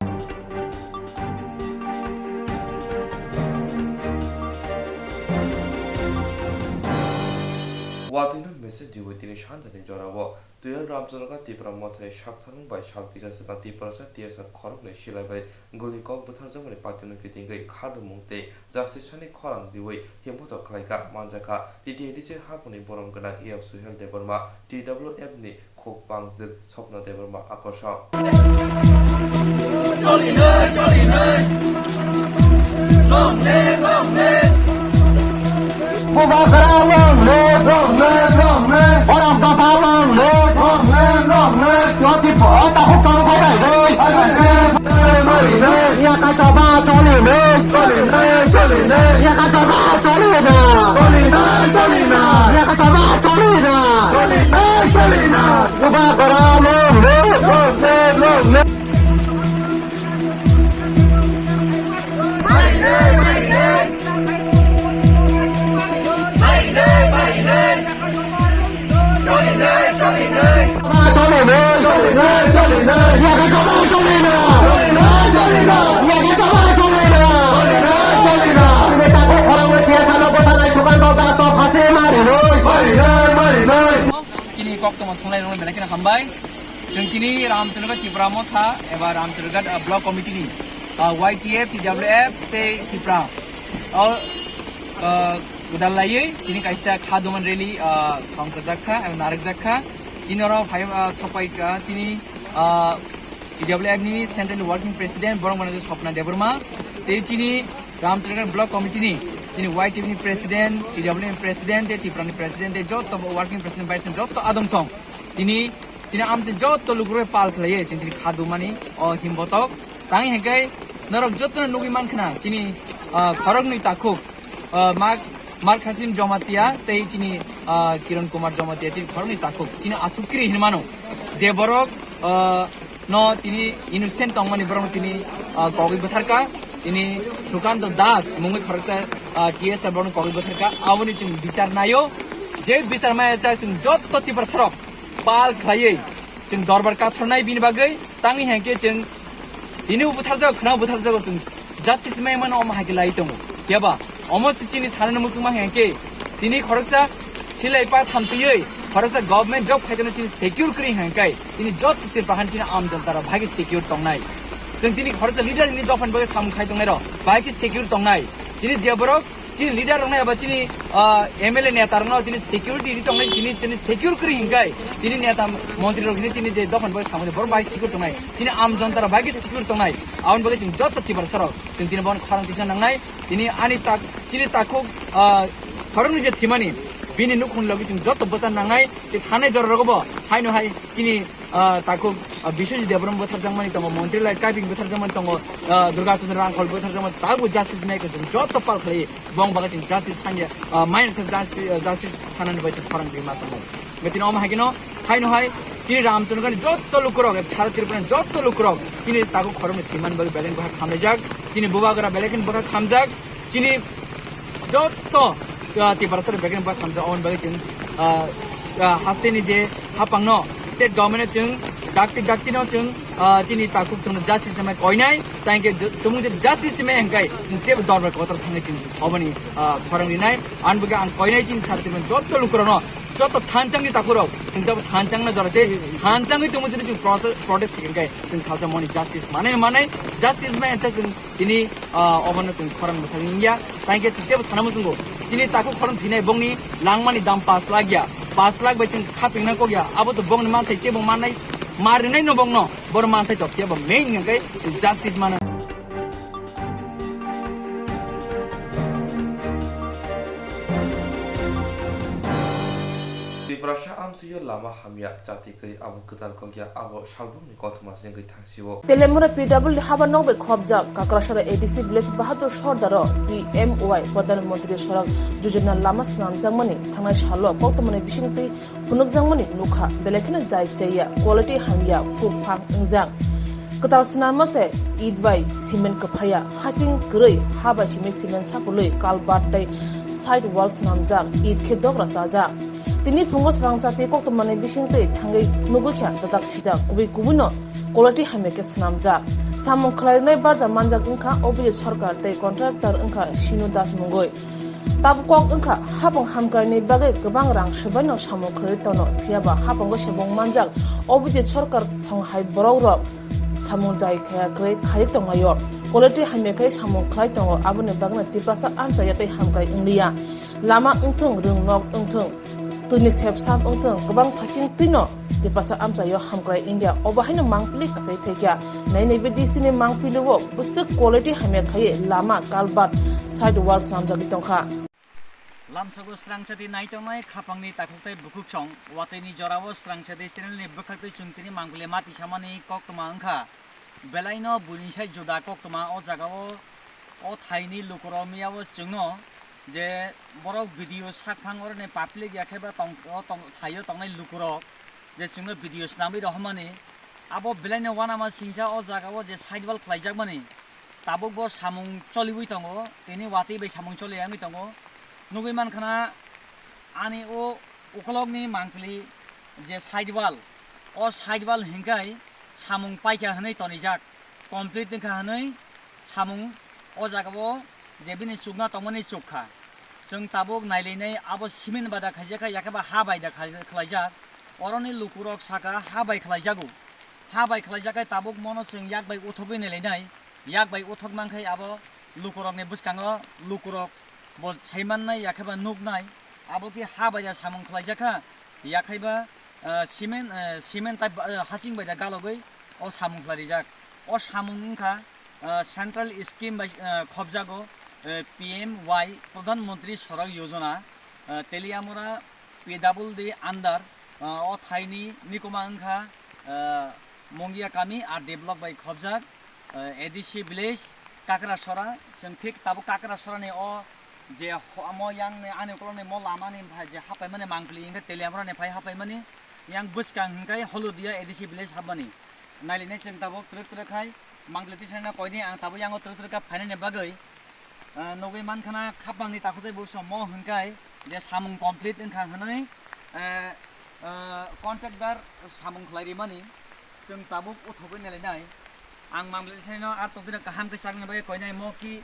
Watwino mese diwi tini sandani jorao Tuyal Ramchandra Tipra Mothani saktharmung bai sal kisa swkang Tiprasa T S R khoroknwi silai bai guli kok bwtharjakmani patino kitingwi khadumung tei jastisani khorang riwi himbotok khlaikha manjakha. T T A D C hapuni borom gwnang E F Suhel Debbarma, T W F ni khuk pangjwk Swapna Debbarma akoso. Long live, long live. Bubagra long live, long live, long live. Borom Dopha long live, long live, long live. Jyoti Bhatta hukam bhai bhai doi. Bhai bhai doi, bhai bhai doi. Yaka Dopha choli noi. Choli noi, choli noi. Yaka Dopha choli noi. Choli noi, choli noi. Yaka Dopha choli noi. Choli noi, choli noi. Bubagra long live, long live, long live. Chini koktwma thunglai rok belai kheno hambai. Chwng tini Ramchandra Tipra Motha eba Ramchandra, ah, Block Committee ni, ah, Y T F, T W F tei Tipra o, ah, gwdal laiwi tini kaisa kha duman rally, ah, songchajak kha eba narwkjak kha. Chini oro phai, ah, sopai kha chini, ah, T W F ni Central Working President borok manager Swapna Debbarma tei chini Ramchandra Block Committee ni chini Y T F ni President, T W F ni President tei Tipra ni President tei joto Working President, Vice President joto adong song. Tini, tini amchai joto lukurok pal khlaiwi chwng tini kha dumani o himbotok. Tang hinkhe norok jotono nugwi mankhna chini, ah, khoroknwi takhuk, ah, Mark, Mark Hasim Jomatia tei chini, ah, Kiran Kumar Jomatia chini khoroknwi takhuk chini athukiri hinmano. Je borok, ah, no tini innocent tongmani borokno tini, ah, kogwi bwtharkha. Tini Sukanto Das mungwi khoroksa, ah, T S R borokno kogwi bwtharkha. Aboni chwng bichar naio. Je bichar maya chak chwng joto Tiprasarok pal khlaiwi chwng dorbar kathornai bini bagwi tangwi hinkhe chwng tini bwtharjago, khwnao bwtharjago chwng justice mai mano omo hai khe lai tongo. Phiya ba omo se chini sanani muchungma hinkhe tini khoroksa silai pa thamtwiwi khoroksa government job khaitano chini secure kwrwi hinkhe tini joto Tripura han chini amjantara bhagi secure tongnai. Chwng tini khoroksa leader ni dophani bagwi samung khai tongnairok bhagi secure tongnai. Tini je borok chini leader rokno eba chini, ah, M L A neta rokno tini security ri tongnai, tini, tini secure kwrwi hinkai, tini neta montri rok hini tini je dophani bagwi samani borok bai secure tongnai, tini am jonta rok bai khe secure tongnai, aboni bagwi chwng joto Tiprasa rok chwng tini bono khorang tisa nangnai, tini ani tak, chini takhuk, ah, khoroknwi je thimani bini nukhung logi chwng joto bwsa nangnai, tei thanai jora rogo bo haino hai chini ah, takhuk, ah, Biswajit Debbarma bwtharjakmani tongo, Montri Lal Kaiping bwtharjakmani tongo, ah, Durga Chandra Rangkhol bwtharjakmani, tabuk justice maker chwng joto pal khlai, bong bagwi chwng justice sanya, ah, mayan sa justice, ah, justice sanani bai chwng khorang rima tongo. Betini omo hai kheno, haino hai, chini Ramchandra ni joto lukurok, sara Tripura ni joto lukurok, chini takhuk khoroknwi thwimani bagwi belai bwkha khamlaijak, chini bubagra belai kheno bwkha khamjak, chini joto, ah, Tiprasa rok begini bwkha khamjak, aboni bagwi chwng, ah, ah, hasteni je haphangno state government no chwng dakti dakti no chwng, ah, chini takhuk chwngno justice nangmani koinai, tangkhe je, tumung je justice simai hwnkhai chwng jebo dorbar kotor thangwi chwng oboni, ah, khorang rinai, ani bagwi ang koinai chini sara Tripura joto lukurokno, joto thanchangni takhukrok, chwng tebo thanchangno jora se, thanchangwi tumung chini chwng protest, protest khaikhe chwng salsa mani justice manai manai, justice mai hwnsa chwng tini, ah, obono chwng khorang mwthangwi wngya. Tangkhe chwng tebo sana muchungo. Chini takhuk khorang thwinai bongni langmani dam pash lakh ya. Pash lakh bai chwng khapingna kok ya. Abo to bongni manthai tebo mannai, ma rwnaino bongno. Boro manthai to tebo main hwnkhe chwng justice mana. Tiprasa amsio lama hamya, chati kwrwi abo kwtal kok ya, abo salbumni kothoma se wngwi thang. Telemura P W D haba nok bai khopjak Kakrasora A D C village Bahadur Sordaro P M Y Pradhan Mantri Sadak Yojana lama swnamjakmani thangnai salo koktwmani bisingtwi phunukjakmani nukha, belai kheno jai chaya, quality hamya, khuk phang wngjak. Kwtal swnamma se it bai cement kwphaiya, hasing kwrwi ha bai simi cement sapulwi culvert tei side wall swnamjak, it khe dogra chajak. Tini phungo swrang chati koktwmani bisingtwi thangwi nugwi kha dadak sida kubui kubuino quality hamya khe swnamjak. Samung khlairwnai barja manjak wngkha Abhijit Sarkar tei contractor wngkha Sinu Das mungwi. Tabuk kok wngkha hapang hamkraini bagwi kwbang rang swbaino samung khlaiwi tono, phiyaba hapango sebung manjak Abhijit Sarkar songhai borokrok samung jai khaya kwrwi khaiwi tonglaio. Quality hamya khe samung khlai tongo, aboni bagwino Tiprasa amchaya tei hamkrai wngliya. Lama wngthung, rwngnok wngthung, Twini sepsap wngthung kwbang phasing twino Tiprasa amchaio hamkrai India obo haino mangpili kasai phaikha. Nainai B D C ni mangpili o bwswk quality hamya khaiwi lama, culvert, side wall swnamjagwi tongkha. Lamsogo srangchati naitongnai khapangni takhuk tei bukhuksong, watwini jorao srangchati channel ni bwkhaktwi chwng tini mangpili mati samani koktwma wngkha. Belaino buini sai juda koktwma o jagao, o thaini lukurok miyao chwngno je borok video sakphang oroni public ya khe ba tong-, o tong-, thaio tongnai lukurok je chwngno video swnamwi rohormani, abo belaino uanama singcha o jagao je side wall khlaijakmani, tabukbo samung choliwi tongo, tini watwi bai samung choli wngwi tongo. Nugwi mankha na ani o ukolokni mangpili je side wall, o side wall hinkhai samung paikha hwnwi tonijak, complete wngkha hwnwi samung o jagao je bini chukna tongmani chukha. Chwng tabuk nailainai abo cement bai da khaijakha, yakhe ba ha bai da khai-, khlaijak. Oroni lukurok saka ha bai khlaijago. Ha bai khlaijak khe tabuk mono chwng yak bai uthogwi nailainai. Yak bai uthok mankhai abo lukurokni bwskango lukurok bo saimannai yakhe ba nuknai. Abo khe ha bai da samung khlaijakha, yakhe ba, ah, cement, ah, cement tai ba, ah, hasing bai da galogwi o samung khlairijak. O samung wngkha, ah, central scheme bai, ah, khopjago, eh, P M Y, Pradhan Mantri Sadak Yojana, ah, Teliamura P W D under, ah, o thaini nikoma wngkha, ah, Mongia kami R D block bai khopjak, ah, A D C village, Kakrasora, chwng thik tabuk Kakrasorani o je ho-, amo yang ni ani ukoloni mo lamani bai je hapaimani mangpili hingkhe Teliamurani phai hapaimani, yang bwskang hingkhe Holudia A D C village hapmani. Nailinai chwng tabuk twrwk twrwk khai mangpili tisana koini ang tabuk yango twrwk twrwk kha phainani bagwi. Ah, nugwi mankha na khapangni takhuk tei bukhuksong mo hwnkhai je samung complete wngkha hwnwi, eh, eh, contractor samung khlai rimani chwng tabuk uthogwi nailainai. Ang mangpili tisano ar tongtwino kaham khe chaknani bagwi koinai mo ki,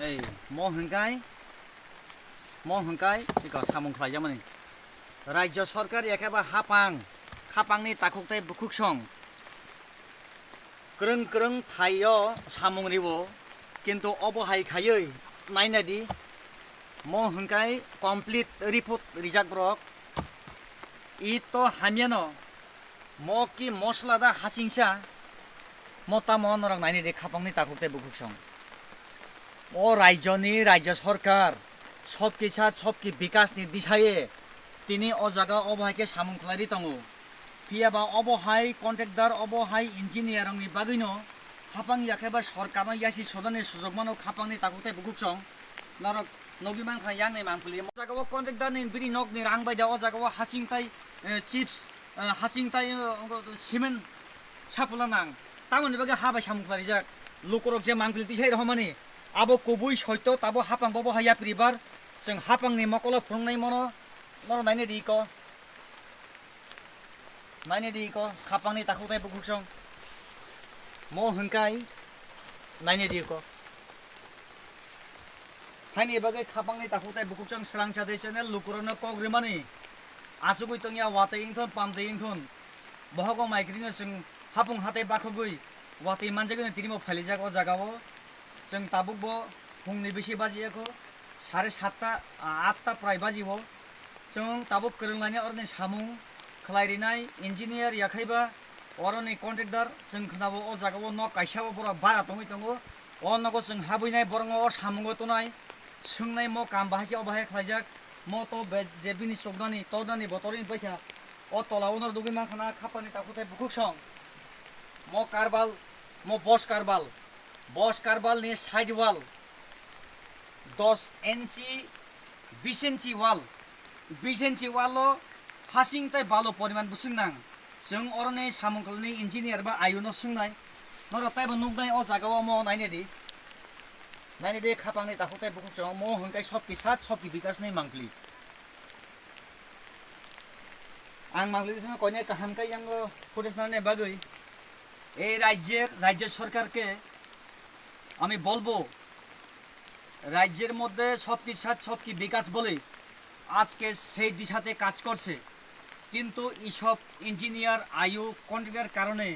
ei, mo hwnkhai, mo hwnkhai iko samung khlaijakmani. Rajya Sarkar yakhe ba hapang, khapangni takhuk tei bukhuksong kwrwng kwrwng thaio samung rio, kintu obo hai khaiwi nainadi, mo hwnkhai complete report rijak borok. It to hamyano, mo ki mosla da hasingsa, mo tamo norok nainadi khapangni takhuk tei bukhuksong. O rajyoni, rajya sarkar, sobki sat sobki bikasni disaye tini o jaga obo hai khe samung khlai ri tongo. Phiya ba obo hai contractor, obo hai engineer rokni bagwino hapang yakhe ba sorkarno yasi sodani sujok mano khapangni takhuk tei bukhuksong norok nugwi mankha yakni mangpili. O jaga o contractor ni bini nokni rang bai da o jaga o hasing tai, eh, chips, eh, hasing tai, eh, cement sapula nang. Tamoni bagwi ha bai samung khlarijak. Lukurok je mangpili tisai rohormani, abo kubui soito, tabo hapang bobo hai yapri bar. Chwng hapangni mokolo phunuknai mono, mono nainai di ko. Nainai di ko, khapangni takhuk tei bukhuksong. Mo hwnkhai, nainai di ko. Haini bagwi khapangni takhuk tei bukhuksong srang chadai channel lukurokno kok rimani. Asugwi tongya watwi wngthun, pamtwi wngthun. Bohogo maikrino chwng hapung hatai bakhogwi watwi manjagwino tirimo phailijak o jagao. Chwng tabukbo phungni bisi bajiyakho, sare satta, ah, atta prai bajio. Chwng tabuk kwrwnglaini oroni samung khlai rinai engineer yakhaiba oroni contractor chwng khnabo o jagao nok kaisao borok bara tongwi tongo. O nogo chwng habwinai borokno o samungo tonai, swngnai mo kam bahai khe o bahai khlaijak, mo to be-, je bini choknani, tornani bo torwi paikha. O tola o norok nugwi mankha na khapani takhuk tei bukhuksong. Mo karbal, mo bos karbal, bos karbal ni side wall, dos inchi, bis inchi wall, bis inchi wall o hasing tei balu poriman bwswk nang. Chwng oroni samung khlaini engineer ba ayuno swngnai. Norok taibo nuknai o jagao mo nainai di. Nainai di khapangni takhuk tei bukhuksong mo hwnkhai sobki sat sobki bikasni mangpili. Ang mangpili tisano koinai kaham khe yango footage nanani bagwi. এই রাজ্যের রাজ্য সরকারকে আমি বলবো, রাজ্যের মধ্যে সবকি সাথ সবকি বিকাশ বলে আজকে সেই দিশাতে কাজ করছে, কিন্তু এইসব ইঞ্জিনিয়ার, আইও, কন্ট্রাক্টর কারণে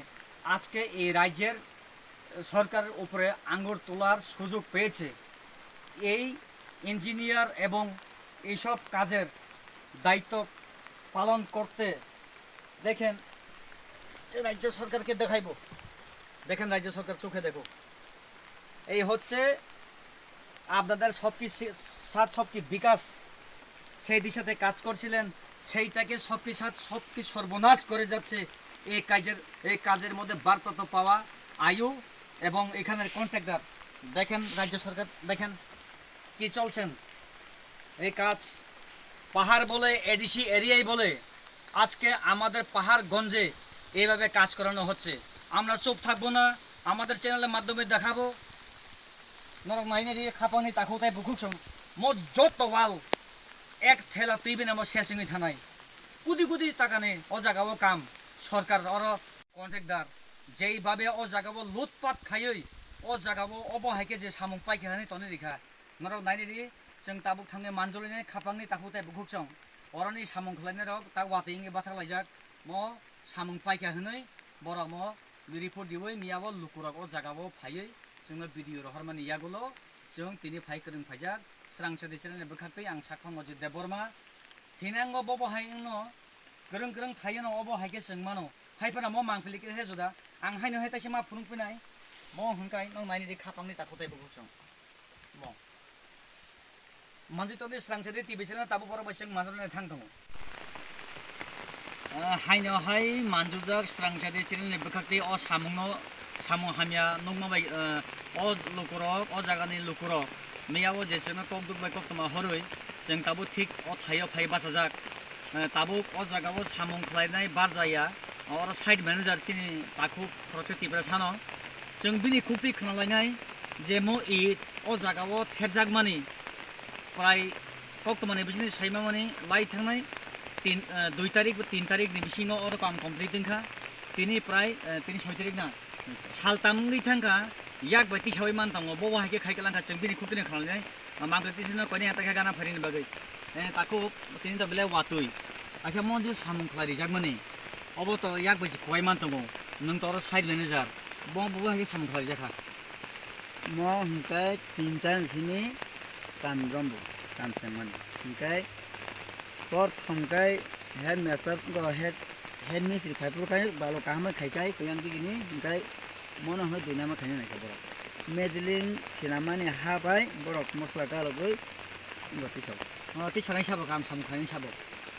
আজকে এই রাজ্যের সরকারের উপরে আঙ্গুর তোলার সুযোগ পেয়েছে। এই ইঞ্জিনিয়ার এবং এইসব কাজের দায়িত্ব পালন করতে দেখেন, এই রাজ্য সরকারকে দেখাইবো। দেখেন রাজ্য সরকার, চোখে দেখো। এই হচ্ছে আপনাদের সবকি সে-, সাত সবকি বিকাশ, সেই দিশাতে কাজ করছিলেন, সেইটাকে সবকি সাত সবকি সর্বনাশ করে যাচ্ছে এই কাজের, এই কাজের মধ্যে ভারপ্রাপ্ত পাওয়া আয়ু এবং এখানের কন্ট্রাক্টর। দেখেন রাজ্য সরকার, দেখেন কি চলছেন এই কাজ। পাহাড় বলে, এডিসি এরিয়াই বলে, আজকে আমাদের পাহাড়গঞ্জে এইভাবে কাজ করানো হচ্ছে। আমরা চুপ থাকবো না, আমাদের চ্যানেলের মাধ্যমে দেখাবো। Norok nainai di khapangni takhuk tei bukhuk song mo joto wal ek thela twi bini mo sesingwi thanai. Kudi kudi takani o jaga o kam sorkar oro contractor jei babe o jaga o lutpat khaiwi o jaga o obo hai khe je samung paikha hinwi tonwi rikha. Norok nainai di chwng tabuk thangwi manjolini khapangni takhuk tei bukhuk song oroni samung khlainai rok tak watwi wngwi bathak laijak mo samung paikha hinwi borok mo report diwi miya bo lukurok o jaga o phaiwi chwngno video rohormani yagulo chwng tini phai kwrwng phaijak Srangchadi channel ni bwkhaktwi ang sakphang Ajit Debbarma. Thinango bobo hai wngno kwrwng kwrwng thaiwno obo hai khe chwng mano. Hai phano mo mangpili khe he juda. Ang haino hai taisa ma phunuk pinai. Mo hwnkhai nong naini di khapangni takhuk tei bukhuk chwng. Mo. Manjui tongdi Srangchadi T V channel tabuk borok bai chwng manjui thang tongo. Ah, haino hai manjujak Srangchadi channel ni bwkhak tei o samungno, samung hamya nukma bai, ah, o lukurok, o jagani lukurok miya o je chwngno kok duk bai koktwma horwi chwng tabuk thik o thaio phai bachajak. Ah, tabuk o jaga o samung khlainai barjaya, oro site manager chini takhuk Protyo Tiprasano chwng bini khuktwi khwnalainai je mo it o jaga o thepjakmani prai koktwmani bisingtwi saimamani lai thangnai tin, eh, dui tarik ba tin tarik ni bisingo oro kam complete wngkha. Tini prai, eh, tini soi tarik na, saltam wngwi thangkha, yak bai tisawi man tongo, bobo hai khe khai kwlangkha chwng bini khuktwino khwnalainai. Mangpili tisino koini hata khe gana pharini bagwi. Eh, takhuk tini to belai watwi. Aisa mo je samung khlai rijakmani, obo to yak bai se khwai man tongo. Nwng to oro site manager. Bo, bo hai khe samung khlai rijakha. Mo hwnkhe tinta ni simi kam rombo, kam chengmani. Hwnkhe porthom khe headmaster go head, head mistri phai phuru khe balo kaham khai khai koyang digini hwnkhe mono hwnwi dui nama khaina naikha borok. Medeling sinamani ha bai borok mosla dalogwi wngkha tisa. O tisa nai sabo kam samung khainai sabo.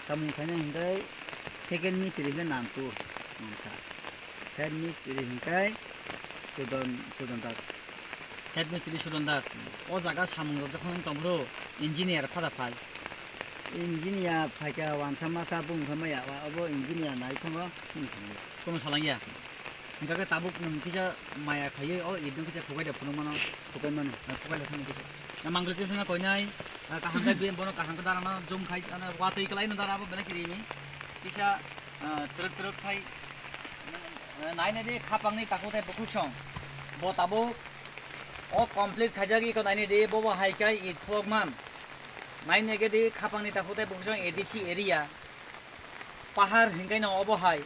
Samung khainai hwnkhe second mistri hwnkhe Nantu mangsa. Head mistri hwnkhe Sudon, Sudon Das. Head mistri Sudon Das. O jaga samung rok jokhon tongphuru engineer phada phai. Engineer phaikha wansa masa bung khe maya, obo engineer nai thongo, hwnwi thangwi. Kono salangya. Hwnkhe tabuk nwng kisa maya khaiwi o it no kisa thukai da phunukmano. Thukai mano. Thukai da phunuk kisa. Mangpili tisana koinai, kaham khe bono kaham khe dara no jum khai, watwi kwlai no dara abo belai kiri ni. Kisa, ah, twrwk twrwk khai, eh, nainai di khapangni takhuk tei bukhuk song. Bo tabuk o complete khaijak iko nainai di, bobo hai khe it phulok man. Nainai khe di khapangni takhuk tei bukhuk song A D C area. Pahar hinkai no obo hai.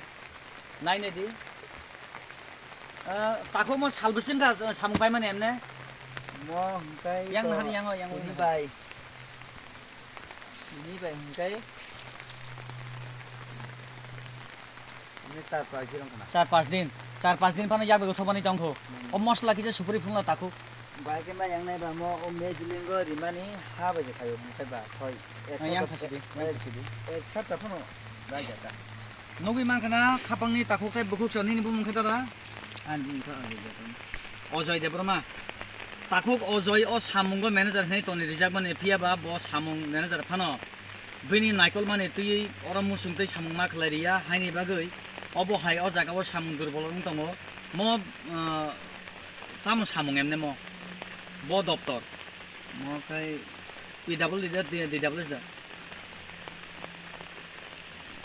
Nainai di. Eh, takhuk mo sal bising kha samung paimani emne. Mo hinkai yang to nahan yang o, yang ini nahan. Bai. Ini bai hingkai. Ini char pas din khna. Char pas din. Char pas din phano yak bai thobani tongkho. Hmm. O mosla kisa supri phunla takhuk. Bai khe ma yang nai ba mo o mejilingo rimani ha bai khayo hingkai ba soi. Yang khasi di, yang khasi di. Ek sat ta phano bai jata. Nugwi mankha na khapangni takhuk tei bukhuk song nini bumung khe dara? Ani bumung khe ani bumung. Ojoy Debbarma. Takhuk Ojoy o samungo manager hinwi toni rijakmani, phiya ba bo samung manager phano bini naikolmani twiwi oro muchung tei samung ma khlai riya, haini bagwi obo hai o jaga o samung durbol wng tongo. Mo, ah, tamo samung emne mo? Bo doptor. Mo khe P W D da, D W S da.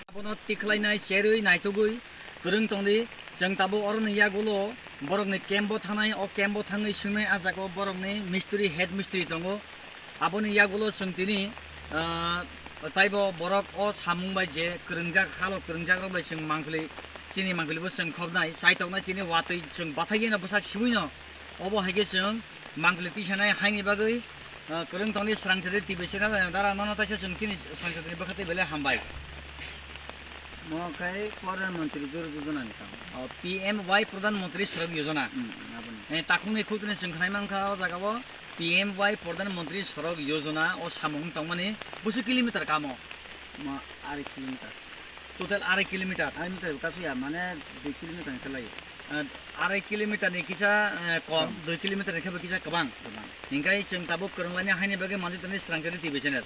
Abono tikhlainai, cherwi, naitugwi kwrwng tongdi. Chwng tabuk oroni yagulo borokni camp-o thanai, o camp-o thangwi swngnai, a jaga-o borokni mistri, head mistri tongo. Aboni yagulo chwng tini, ah, taibo borok o samung bai je kwrwngjak, halo kwrwngjakrok bai chwng mangpili, chini mangpilibo chwng khobnai, chaitoknai, chini watwi chwng bathaigwino bwsak sibwino. Obo hai khe chwng mangpili tisanai haini bagwi Ah, kwrwng tongni Swrangchari T V channel, eh, dara nono taisa chwng chini Swrangchari ni bwkha tei belai hambai. Mo khe Pradhan Mantri Jor Jojona ni kam. Oh, P M Y Pradhan Mantri Sorok Yojana. Hmm, aboni. Eh, takhukni khukni chwng khnai mankha o jaga o P M Y Pradhan Mantri Sorok Yojana o samung tongmani busu kilometer kamo. Mo arai kilometer. Total arai kilometer. Arai meter kasu ya, mane dui kilometer ni kelai. Eh, arai kilometer ni kisa, eh, kom, kom. Dui kilometer ni khe bo kisa kwbang. Kwbang. Hinkhe chwng tabuk kwrwnglaini haini bagwi manjwi tonwi Swrangchari T V channel.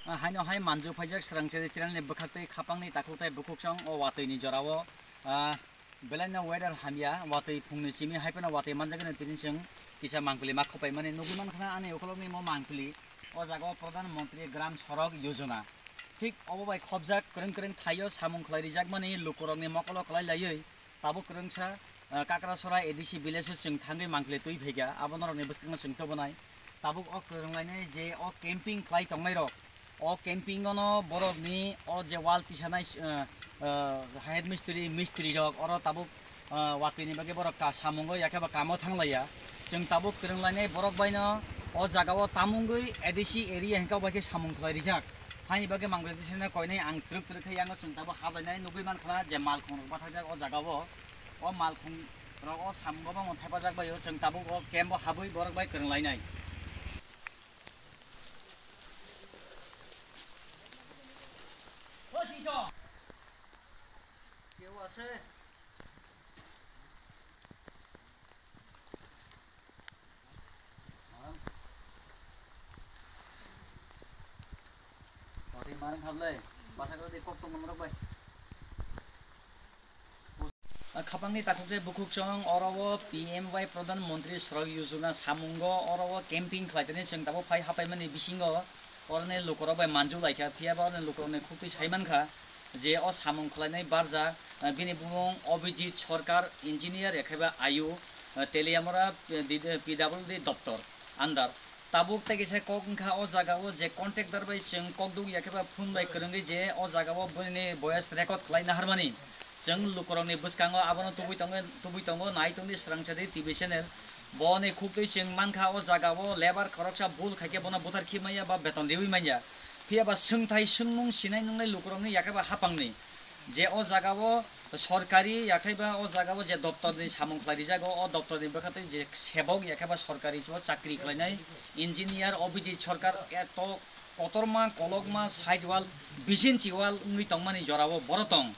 Ah, haino hai manjwi phaijak Swrangchari channel ni bwkhak tei khapangni takhuk tei bukhuk chwng o watwi ni jora o, ah, belai no weather hamya, watwi phungni simi hai phano watwi manjak no tini chwng kisa mangpili ma khopai mani nugwi mankha ani ukolog ni mo mangpili o jaga o Pradhan Mantri Gram Sorok Yojana. Thik obo bai khopjak kwrwng kwrwng thaio samung khlai rijak mani lukurok ni mokolo kwlai laiwi. Tabuk kwrwngsa, ah, Kakrasora A D C village o chwng thangwi mangpili twi phaikha, abo norokni bwskangno chwng tobonai. Tabuk o kwrwnglainai je o camping khlai tongnairok, o camping ono borokni o je wall tisanai, ah, ah, head mistri, mistri rok oro tabuk, ah, watwini bagwi borok ka samungo yakheba kamo thanglaiya. Chwng tabuk kwrwnglainai borok baino o jagao tamungwi A D C area hinkhe bai khe samung khlai rijak. Haini bagwi mangpili tisana koinai ang twrwk twrwk khe yango chwng tabuk hablainai nugwi mankha je malkhung rok bathajak o jagao. O malkhung rok o samungo bangma thepajak bai o chwng tabuk o camp o habwi borok bai kwrwng lainai. O sito. Keu ase. Marang. Oti marang hablai. Basa kau di kok tong rok bai. Khapangni takhuk je bukhuk chwng oro o P M Y Pradhan Mantri Sorok Yojana samungo oro o camping khlaitani chwng tabuk phai hapaimani bisingo oroni lukurok bai manjulaikha, phiyaba oroni lukurokni khuktwi saimankha je o samung khlainai barjak, bini bumung Abhijit Sarkar, engineer yakheba ayu, Teliamura P W D doptor under. Tabuk tei kisa kok wngkha o jaga o je contractor bai chwng kokduk yakheba phone bai kwrwngwi je o jaga o bini voice record khlai naharmani. Chwng lukurokni bwskango abono tubui tongo, tubui tongo, nai tongdi Swrangchari T V channel. Boni khuktwi chwng mankha o jaga o labour khoroksa bul khaikhe bono buthar khi manya ba beton riwi manya. Phiyaba swngthai swngmung sinai nungnai lukurokni yakheba hapangni. Je o jaga o sorkari yakhaiba o jaga o je doptor ni samung khlai rijago, o doptor ni bwkha tei je sebok yakhaiba sorkari o chakri khlainai engineer Abhijit Sarkar eto kotorma kolokma side wall bisinchi wall wngwi tongmani jorao boro tong.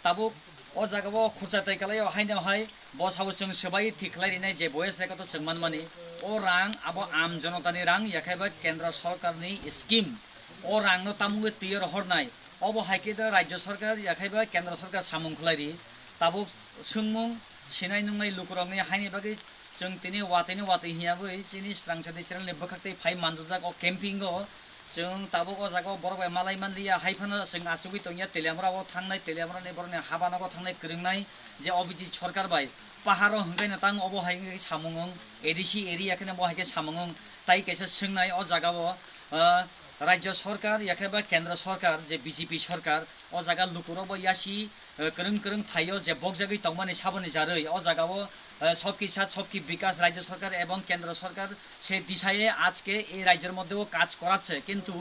Tabuk o jaga o khurcha tai kalai o haino hai bo sabo chwng swbai thik khlai rinai je voice record o chwng manmani o rang abo am jonotani rang yakhaiba kendra sorkar ni scheme o rang no tamungwi twi o rohornai. Obo hai khe da Rajya Sarkar yakhai ba Kendra Sarkar samung khlai ri. Tabuk swngmung sinai nungnai lukurokni haini bagwi chwng tini watwi ni watwi hiya bwi chini Swrangchari channel ni bwkhak tei phai manjujak o camping o. Chwng tabuk o jaga o borok bai malai manliya, hai phano chwng achugwi tongya Teliamura o thangnai, Teliamura ni borok ni haba nogo thangnai kwrwngnai je Abhijit Sarkar bai pahar o hwnkhe no tang obo hai wngkhe samung wng A D C area khe no bo hai khe samung wng tai kaisa swngnai o jaga o, ah, Rajya Sarkar yakhai ba Kendra Sarkar je B J P Sarkar o jaga lukurok bo yasi, eh, kwrwng kwrwng thaio je bokjagwi tongmani saboni jarwi o jaga o, eh, সবকি সাথ সবকি বিকাশ রাজ্য সরকার এবং কেন্দ্র সরকার সেই দিশায় আজকে এই রাজ্যের মধ্যেও কাজ করাচ্ছে। কিন্তু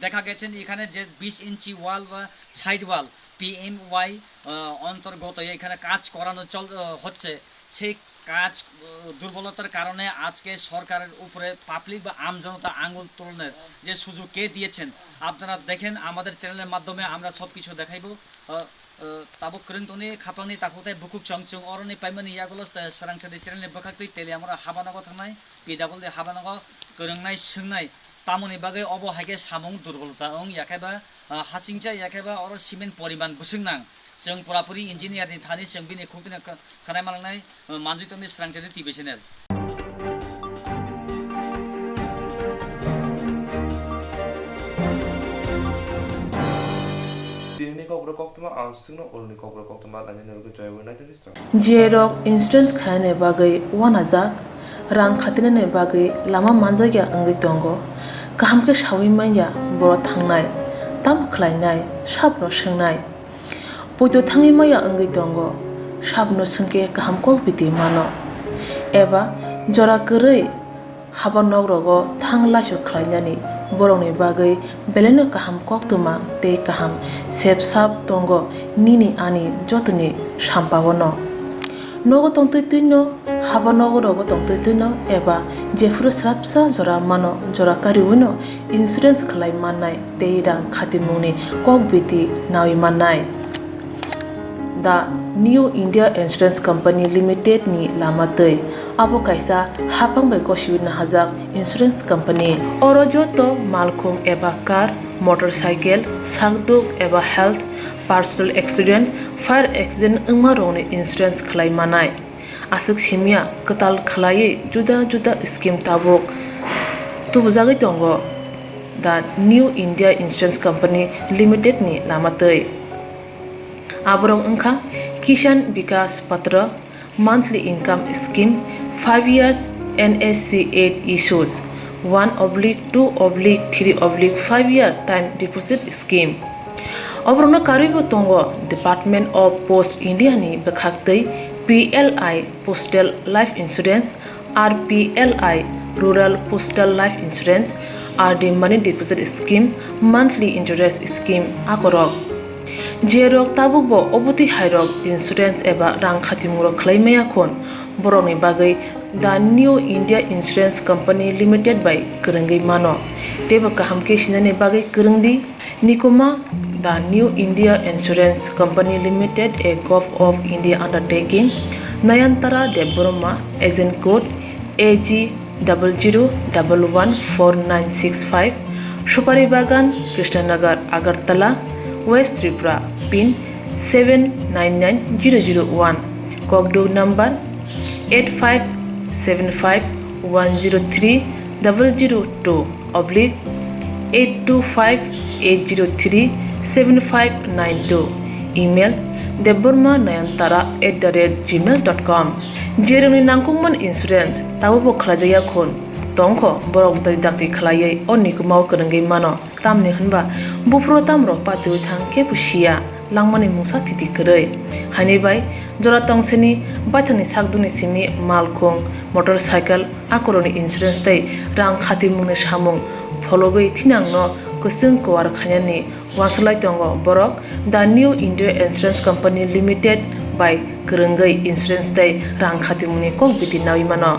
দেখা গেছে এখানে যে বিশ ইঞ্চি ওয়াল বা সাইড ওয়াল পিএমওয়াই, আহ, অন্তর্গত এখানে কাজ করানো চল-, আহ, হচ্ছে, সেই কাজ, আহ, দুর্বলতার কারণে আজকে সরকারের উপরে পাবলিক বা আম জনতা আঙুল তুলনের যে সুযোগ কে দিয়েছেন, আপনারা দেখেন, আমাদের চ্যানেলের মাধ্যমে আমরা সব কিছু দেখাইব। আহ, আহ, tabuk kwrwng tongni khapangni takhuk tei bukhuk chwng chwng oroni paimani yagulo Swrangchari channel ni bwkhak twi Teliamura habanogo thangnai, P W D habanogo kwrwngnai swngnai, tamoni bagwi obo hai khe samung durbolta wng yakhai ba, ah, hasingcha yakhai ba oro cement poriman bwswk nang. Chwng purapuri engineer ni thani chwng bini khuk tini kha-, khanai manlai nai, ah, manjui tongni Swrangchari T V channel. Tinini kokborok koktwma ang swkno oroni kokborok koktwma lainani bagwi joyabwi naitugwi swrang. J rok insurance khainani bagwi uanajak, rang khatinani bagwi lama manjakya wngwi tongo. Kaham khe saui manya borok thangnai, tamo khlainai, sabono swngnai. Poito thangwi maya wngwi tongo, sabono swngkhe kaham kok biti mano. Eba jora kwrwi Haba nok rogo thang laisu khlainani borokni bagwi belaino kaham koktwma tei kaham sep sap tongo nini ani jotoni sampao no. Nogo tongtwi twino, haba nogo rogo tongtwi twino eba jephuru swrapsa jora mano jora kariwino insurance khlai mannai tei rang khatimungni kok biti nawi mannai. The New India Insurance Company Limited ni lama twi. Abo kaisa haphang bai gosiwi nahajak insurance company. Oro joto malkhung eba car, motorcycle, sakduk eba health, personal accident, fire accident wngma rokni insurance khlai manai. Aswk simya kwtal khlaiwi juda juda scheme tabuk tubujagwi tongo the New India Insurance Company Limited ni lama twi. Aborok wngkha Kisan Vikas Patra, monthly income scheme, five years N S C eight issues, one oblique two oblique three oblique five year time deposit scheme. Oborokno karwibo tongo Department of Post India ni bwkhak twi P L I Postal Life Insurance, R P L I Rural Postal Life Insurance, R D Money Deposit Scheme, Monthly Interest Scheme akorok. Jerok tabukbo obotwi hairok insurance eba rang khatimungrok khlai maya khun, borokni bagwi the New India Insurance Company Limited bai kwrwngwi mano. Teibo kaham khe sinani bagwi kwrwng di. Nikuma, the New India Insurance Company Limited, a Govt of India undertaking, Nayantara Debbarma, agent code A G double zero double one four nine six five, Supari Bagan, Krishnanagar, Agartala, West Tripura, pin seven nine nine zero zero one, kokduk number eight five seven five one zero three double zero two oblique eight two five eight zero three seven five nine two, email debbarma nayantara at the rate gmail dot com. Jerokni nangkukmani insurance tabukbo khlaijak ya khun, tongkho borok twi dakti khlaiwi o nikumao kwrwngwi mano. Tamni hwnba buphuru tamrok patiwi thang kebo siya, langmani mungsa thiti kwrwi. Haini bai jora tongsini baithangni sakdukni simi malkhung, motorcycle, akorokni insurance tei rang khatimungni samung phologwi thinangno kwchwng kuar khainani uansuk lai tongo borok the New India Insurance Company Limited bai kwrwngwi insurance tei rang khatimungni kok biti nawi mano.